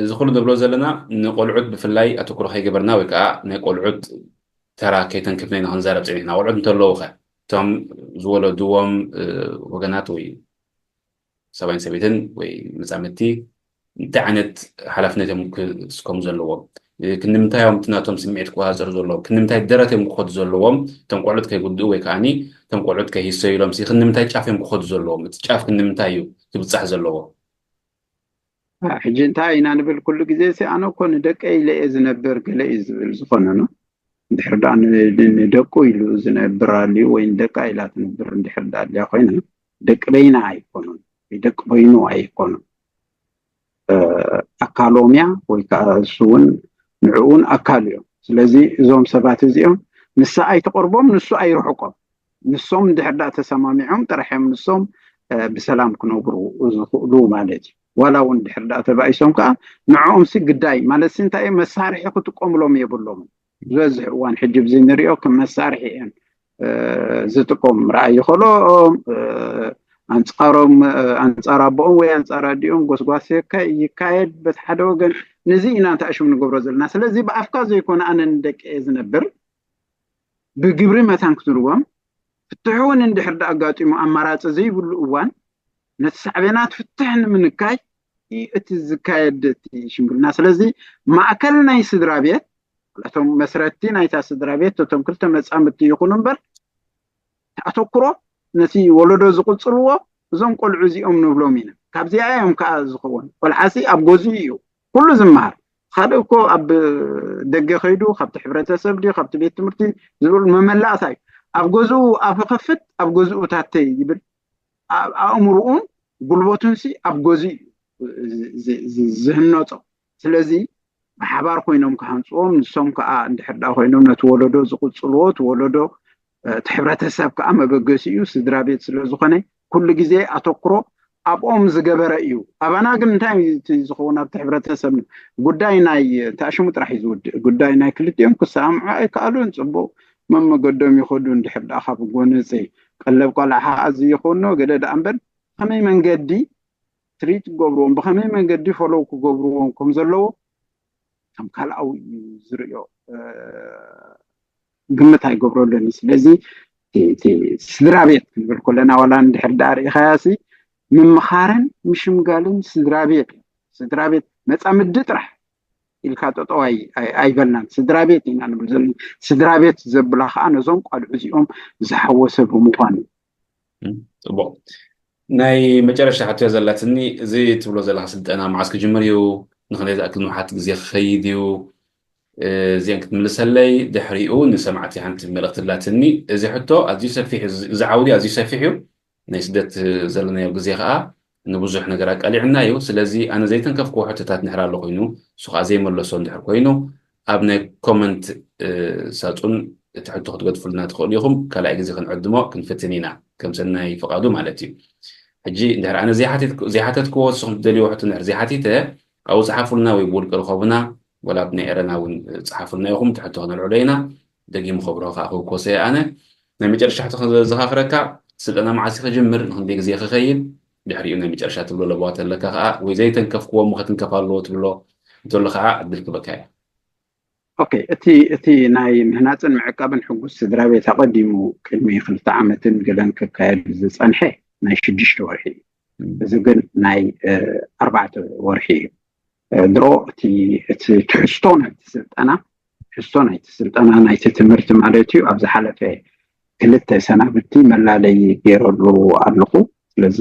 እዚ ኩሉ ንብሎ ዘለና ንቆልዑት ብፍላይ ኣተኩሮ ከይገበርና ወይ ከዓ ናይ ቆልዑት ተራ ከይተንክፍና ኢና ክንዛረብ ፀኒሕና። ቆልዑት እንተለዉ ከ እቶም ዝወለድዎም ወገናት ወይ ሰብኣይን ሰበይትን ወይ መፃምድቲ እንታይ ዓይነት ሓላፍነት እዮም ክስከሙ ዘለዎም? ክንምንታይ እዮም እቲ ናቶም ስምዒት ክቆፃፀሩ ዘለዎም? ክንምንታይ ደረት እዮም ክኸዱ ዘለዎም? እቶም ቆልዑት ከይጉድኡ ወይ ከዓኒ እቶም ቆልዑት ከይህሰዩ ኢሎም ክንምንታይ ጫፍ እዮም ክኸዱ ዘለዎም? እቲ ጫፍ ክንምንታይ እዩ ክብፃሕ ዘለዎ? ሕጂ እንታይ ኢና ንብል ኩሉ ግዜ ሲ ኣነ እኮ ንደቀይ ኢለ እየ ዝነብር ገለ እዩ ዝብል ዝኾነ ነው። እንድሕር ደኣ ንደቁ ኢሉ ዝነብር ኣልዩ ወይ ንደቃ ኢላ ትነብር እንድሕር ደኣ ኣልያ ኮይና ደቂ በይና ኣይኮኑን ወይ ደቂ በይኑ ኣይኮኑን። ኣካሎም እያ ወይ ከዓ እሱ እውን ንዕኡን ኣካል እዮም። ስለዚ እዞም ሰባት እዚኦም ንሳ ኣይትቐርቦም ንሱ ኣይርሕቆም። ንሶም እንድሕር ደኣ ተሰማሚዖም ጥራሕ እዮም ንሶም ብሰላም ክነብሩ ዝኽእሉ ማለት እዩ። ዋላ እውን ድሕር ደኣ ተባኢሶም ከዓ ንዕኦም ሲ ግዳይ ማለት ሲ እንታይ እዮም መሳርሒ ክጥቀምሎም የብሎምን። ዝበዝሕ እዋን ሕጂ ብዚ ንሪኦ ከም መሳርሒ እዮም ዝጥቀሙ። ርኣይ ይኸእሎ ኣንፃሮም ኣንፃር ኣቦኦም ወይ ኣንፃር ኣዲኦም ጎስጓስ ይካየድ በቲ ሓደ ወገን። ነዚ ኢና እንታይ ሽም ንገብሮ ዘለና። ስለዚ ብኣፍካ ዘይኮነ ኣነ ንደቂ እየ ዝነብር ብግብሪ መታን ክትብልዎም ፍትሒ እውን እንድሕር ዳ ኣጋጢሙ ኣማራፂ ዘይብሉ እዋን ነቲ ሳዕቤናት ፍትሕ ንምንካይ እቲ ዝካየድ እቲ ሽምግልና። ስለዚ ማእከል ናይ ስድራ ቤት እቶም መስረቲ ናይታ ስድራ ቤት እቶም ክልተ መፃምድቲ ይኹኑ እምበር ኣተኩሮ ነቲ ወለዶ ዝቕፅልዎ እዞም ቆልዑ እዚኦም ንብሎም ኢና። ካብዚኣ እዮም ከዓ ዝኸውን። ቆልዓሲ ኣብ ገዝኡ እዩ ኩሉ ዝመሃር። ካልእ እኮ ኣብ ደገ ከይዱ ካብቲ ሕብረተሰብ ድዩ ካብቲ ቤት ትምህርቲ ዝብል መመላእታ እዩ። ኣብ ገዝኡ ኣፉ ከፍት ኣብ ገዝኡ ታተይ ይብል። ኣእምርኡን ጉልበቱንሲ ኣብ ገዝኡ እዩ ዝህነፆ። ስለዚ ብሓባር ኮይኖም ክሃንፅዎም ንሶም ከዓ እንድሕር ዳ ኮይኖም ነቲ ወለዶ ዝቕፅልዎ እቲ ወለዶ እቲ ሕብረተሰብ ከዓ መበገሲኡ ስድራ ቤት ስለዝኾነ ኩሉ ግዜ ኣተኩሮ ኣብኦም ዝገበረ እዩ። ኣባና ግን እንታይ ዝኸውን ኣብቲ ሕብረተሰብ ጉዳይ ናይ ተኣሽሙ ጥራሕ እዩ ዝውድእ። ጉዳይ ናይ ክልቲኦም ክሰማምዑ ኣይከኣሉን። ፅቡቅ መመገዶም ይኸዱ። እንድሕር ደኣ ካብ ጎነፂ ቀለብ ቆልዓ ኣዝዩ ይኾኖ ገለ ደኣ እምበር፣ ከመይ መንገዲ ትሪት ክገብርዎም፣ ብኸመይ መንገዲ ፈለው ክገብርዎም ከም ዘለዎ ከም ካልኣዊ እዩ ዝርእዮ። ግምት ኣይገብረሉን። ስለዚ ስድራ ቤት ክንብል ከለና ዋላ እንድሕር ደኣ ርኢኻያሲ ምምኻርን ምሽምጋልን ስድራ ቤት እዩ። ስድራ ቤት መፃምዲ ጥራሕ ኢልካ ጠጠው ኣይበልናን። ስድራ ቤት ኢና ንብል ዘለና። ስድራ ቤት ዘብላ ከዓ ነዞም ቆልዑ እዚኦም ዝሓወሰ ብምኳኑ። ፅቡቅ። ናይ መጨረሻ ሕቶ ዘለትኒ፣ እዚ ትብሎ ዘለካ ስልጠና መዓስ ክጅምር እዩ? ንክንደይ ዝኣክል ንውሓት ግዜ ክኸይድ እዩ? እዚአን ክትምልሰለይ፣ ድሕሪኡ ንሰማዕቲ ሓንቲ መልእክቲ ኣላትኒ። እዚ ሕቶ ኣዝዩ ሰፊሕ እዩ፣ እዚ ዓውዲ ኣዝዩ ሰፊሕ እዩ። ናይ ስደት ዘለናዮ ግዜ ከዓ ንብዙሕ ነገር ኣቃሊዕና እዩ። ስለዚ ኣነ ዘይተንከፍክዎ ሕቶታት እንድሕር ኣሎ ኮይኑ፣ እሱ ከዓ ዘይመለሶ እንድሕር ኮይኑ፣ ኣብ ናይ ኮመንት ሳጹን እቲ ሕቶ ክትገድፉልና ትኽእሉ ኢኹም። ካልኣይ ግዜ ክንዕድሞ ክንፍትን ኢና፣ ከም ሰናይ ፍቓዱ ማለት እዩ። ሕጂ እንድሕር ኣነ ዘይሓተትክዎ፣ ንስኹም ትደልይዎ ሕቶ እንድሕር ዘይሓቲተ፣ ኣብኡ ጸሓፉልና ወይ ብውልቂ ርኸቡና፣ ወላ ኣብ ናይ ኤረና እውን ጸሓፉልና ኢኹም፣ እቲ ሕቶ ክነልዕሎ ኢና። ደጊሙ ከብርሆ ከዓ ክውከሶ እየ ኣነ። ናይ መጨረሻ ሕቶ ዘዘኻኽረካ፣ ስልጠና መዓስ ክጅምር፣ ንክንደይ ግዜ ክኸይድ፣ ድሕሪኡ ናይ መጨረሻ ትብሎ ለበዋ ተለካ ከዓ፣ ወይ ዘይተንከፍክዎ እሞ ከትንከፍ ኣለዎ ትብሎ እንተሎ ከዓ ዕድል ክበካ እየ። ኦኬ፣ እቲ እቲ ናይ ምህናፅን ምዕቃብን ሕጉስ ስድራ ቤት ኣቐዲሙ ቅድሚ ክልተ ዓመትን ገለን ክካየድ ዝፀንሐ ናይ ሽዱሽተ ወርሒ እዩ። እዚ ግን ናይ ኣርባዕተ ወርሒ እዩ። ድሮ እቲ እቲ ትሕዝቶ ናይቲ ስልጠና፣ ትሕዝቶ ናይቲ ስልጠና ናይቲ ትምህርቲ ማለት እዩ፣ ኣብ ዝሓለፈ ክልተ ሰናብቲ መላለይ ገይረሉ ኣለኹ። ስለዚ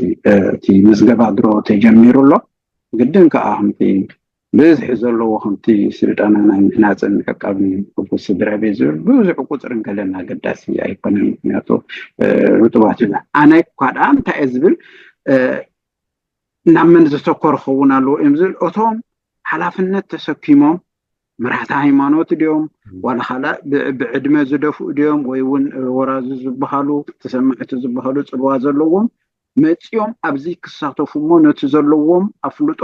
እቲ ምዝገባ ድሮ ተጀሚሩ ኣሎ። ግድን ከዓ ከምቲ ብዝሒ ዘለዎ ከምቲ ስልጠና ናይ ምህናፅን ምዕቃብን ሕጉስ ስድራ ቤት ዝብል ብዙሕ ቁፅሪ እንከለና ኣገዳሲ ኣይኮነን። ምክንያቱ ርጡባት ኢና። ኣነ እኳ ደኣ እንታይ እየ ዝብል፣ ናብ መን ዝተኮር ክኸውን ኣለዎ እዮም ዝብል፣ እቶም ሓላፍነት ተሰኪሞም፣ መራሕቲ ሃይማኖት ድዮም ዋላ ካልእ ብዕድመ ዝደፍኡ ድዮም ወይ እውን ወራዙ ዝበሃሉ ተሰማዕቲ ዝበሃሉ ፅልዋ ዘለዎም መፂኦም ኣብዚ ክሳተፉ እሞ ነቲ ዘለዎም ኣፍልጦ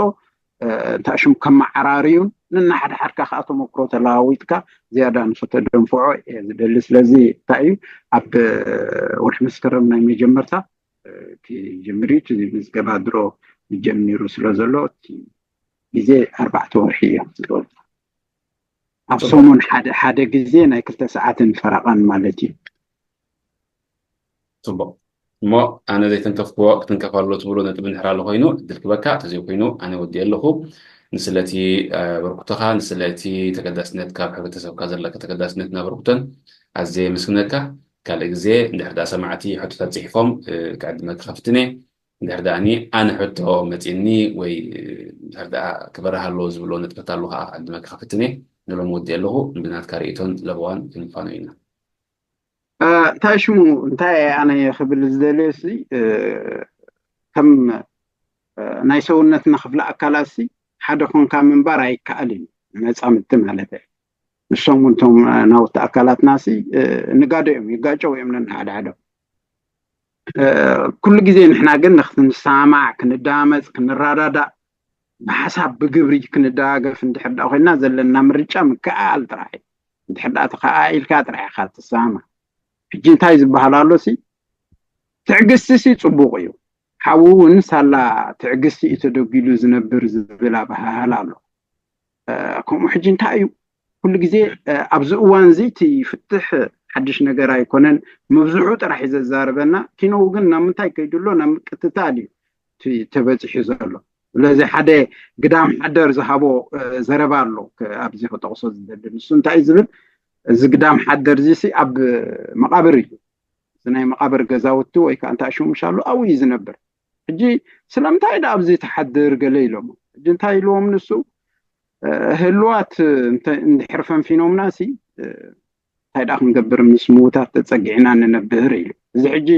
እንታይ ሽም ከመዓራርዩን፣ ንናሓድሓድካ ከዓ ተመክሮ ተለዋዊጥካ ዝያዳ ንክተደንፍዖ እየ ዝደሊ። ስለዚ እንታይ እዩ፣ ኣብ ወርሒ መስከረም ናይ መጀመርታ ክጅምር እዩ። እቲ ምዝገባ ድሮ ጀሚሩ ስለ ዘሎ እቲ ግዜ ኣርባዕተ ወርሒ እዮም ዝገብሩ። ኣብ ሰሙን ሓደ ሓደ ግዜ ናይ ክልተ ሰዓትን ፈረቓን ማለት እዩ። ፅቡቅ። እሞ ኣነ ዘይተንከፍክዎ ክትንከፍ ኣሎ ትብሎ ነጥቢ እንድሕር ኣሎ ኮይኑ ዕድል ክበካ፣ ተዘይ ኮይኑ ኣነ ወዲእ ኣለኹ። ንስለቲ ኣበርክቶኻ፣ ንስለቲ ተገዳስነት፣ ካብ ሕብረተሰብካ ዘለካ ተገዳስነትን ኣበርክቶን ኣዝየ የመስግነካ። ካልእ ግዜ እንድሕር ደኣ ሰማዕቲ ሕቶታት ፅሒፎም ክዕድመካ ከፍትነ፣ እንድሕር ደኣ ኣነ ሕቶ መፂኒ ወይ እንድሕር ደኣ ክበርህ ኣለዎ ዝብሎ ነጥብታት ኣሎ ከዓ ክዕድመካ ከፍትነ። ንሎም ወዲእ ኣለኹ። ብናትካ ርእይቶን ለበዋን ክንፋኖ ኢና። እንታይ ሽሙ እንታይ ኣነ ክብል ዝደልየ ሲ፣ ከም ናይ ሰውነትና ክፍሊ ኣካላት ሲ ሓደ ኮንካ ምንባር ኣይከኣልን እዩ፣ መጻምድቲ ማለት እየ። ንሶም እውን እቶም ናውቲ ኣካላትና ሲ ንጋዶ እዮም፣ ይጋጨው እዮም ነንሓድሓዶም። ኩሉ ግዜ ንሕና ግን ንክንሰማማዕ፣ ክንዳመፅ፣ ክንረዳዳእ፣ ብሓሳብ ብግብሪ ክንደጋገፍ እንድሕር ደኣ ኮይና ዘለና ምርጫ ምክኣል ጥራሕ እዩ። እንድሕር ደኣ ተኸኣኢልካ ጥራሕ ኢኻ ትሰማማዕ። ሕጂ እንታይ ዝበሃል ኣሎ ሲ፣ ትዕግስቲ ሲ ፅቡቕ እዩ። ሓዊ እውን ሳላ ትዕግስቲ እዩ ተደጒሉ ዝነብር ዝብል ኣበሃህላ ኣሎ። ከምኡ ሕጂ እንታይ እዩ፣ ኩሉ ግዜ ኣብዚ እዋን እዚ እቲ ፍትሕ ሓድሽ ነገር ኣይኮነን፣ ምብዝሑ ጥራሕ እዩ ዘዛርበና። ኪኖው ግን ናብ ምንታይ ከይዱ ኣሎ? ናብ ምቅትታል እዩ እቲ ተበፂሑ ዘሎ። ስለዚ ሓደ ግዳም ሓደር ዝሃቦ ዘረባ ኣሎ ኣብዚ ክጠቕሶ ዝደሊ። ንሱ እንታይ እዩ ዝብል? እዚ ግዳም ሓደር እዚ ሲ ኣብ መቓብር እዩ፣ እዚ ናይ መቓብር ገዛውቲ ወይ ከዓ እንታይ ሽሙሽ ኣሎ ኣብኡ እዩ ዝነብር። ሕጂ ስለምንታይ ደኣ ኣብዚ ትሓድር ገለ ኢሎሞ። ሕጂ እንታይ ኢልዎም ንሱ፣ ህልዋት እንድሕር ፈንፊኖምና ሲ እንታይ ደኣ ክንገብር ምስ ምዉታት ተፀጊዕና ንነብር ኢሉ። እዚ ሕጂ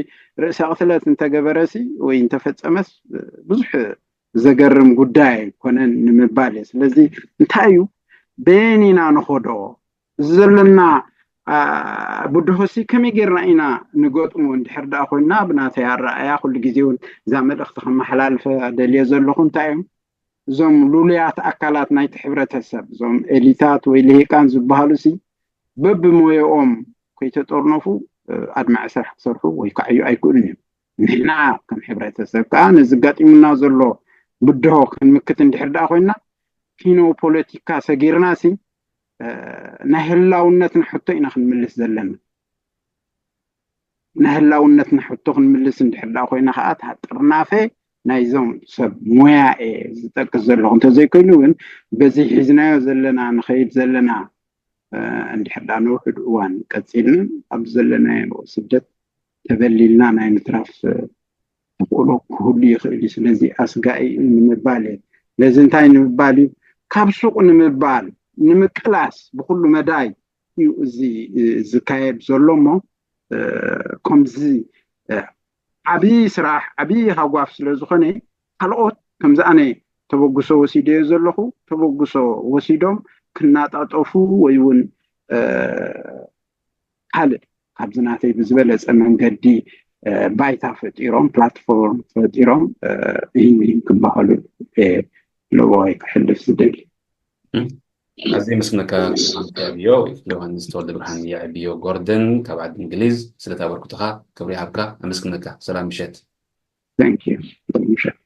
ርእሰ ቅትለት እንተገበረሲ ወይ እንተፈፀመስ ብዙሕ ዘገርም ጉዳይ ኣይኮነን ንምባል እየ። ስለዚ እንታይ እዩ በየን ኢና ንኸዶ? እዚ ዘለና ብድሆሲ ከመይ ጌርና ኢና ንገጥሞ? እንድሕር ደኣ ኮይና ብናተይ ኣረኣያ ኩሉ ግዜ እውን እዛ መልእኽቲ ከመሓላልፈ ደልየ ዘለኹ እንታይ እዮም እዞም ሉሉያት ኣካላት ናይቲ ሕብረተሰብ፣ እዞም ኤሊታት ወይ ልሂቃን ዝበሃሉ ሲ በብሞየኦም ከይተጠርነፉ ኣድማዒ ስራሕ ክሰርሑ ወይ ክዓዩ ኣይክእሉን እዮም። ንሕና ከም ሕብረተሰብ ከዓ ነዚ ኣጋጢሙና ዘሎ ብድሆ ክንምክት እንድሕር ደኣ ኮይና፣ ኪኖ ፖለቲካ ሰጊርና ሲ ናይ ህላውነትና ሕቶ ኢና ክንምልስ ዘለና። ናይ ህላውነትና ሕቶ ክንምልስ እንድሕር ደኣ ኮይና ከዓ እታ ጥርናፈ ናይዞም ሰብ ሞያ እየ ዝጠቅስ ዘለኹ እንተዘይኮይኑ ግን በዚ ሒዝናዮ ዘለና ንኸይድ ዘለና እንድሕር ደኣ ነውሕድ እዋን ቀፂልና ኣብ ዘለናዮ ስደት ተበሊልና ናይ ምትራፍ ተኽእሎ ክህሉ ይኽእል እዩ። ስለዚ ኣስጋኢ እዩ ንምባል እየ። ስለዚ እንታይ ንምባል እዩ? ካብ ሱቕ ንምባል ንምቅላስ ብኩሉ መዳይ እዩ እዚ ዝካየድ ዘሎ እሞ ከምዚ ዓብዪ ስራሕ ዓብዪ ሃጓፍ ስለ ዝኾነ ካልኦት ከምዚ ኣነ ተበግሶ ወሲደዮ ዘለኹ ተበግሶ ወሲዶም ክናጣጠፉ ወይ እውን ካልእ ካብዚ ናተይ ብዝበለፀ መንገዲ ባይታ ፈጢሮም ፕላትፎርም ፈጢሮም ይህን ይህን ክበሃሉ ለዋይ ክሕልፍ ዝደሊ። ኣዝየ ምስግነካ። የዕብዮ ዮሃንስ ተወልደ ብርሃን፣ የዕብዮ ጎርደን ካብ ዓዲ እንግሊዝ፣ ስለቲ ኣበርክቶኻ ክብሪ ይሃብካ። ኣመስግነካ። ሰላም ምሸት። Thank you. ምሸት።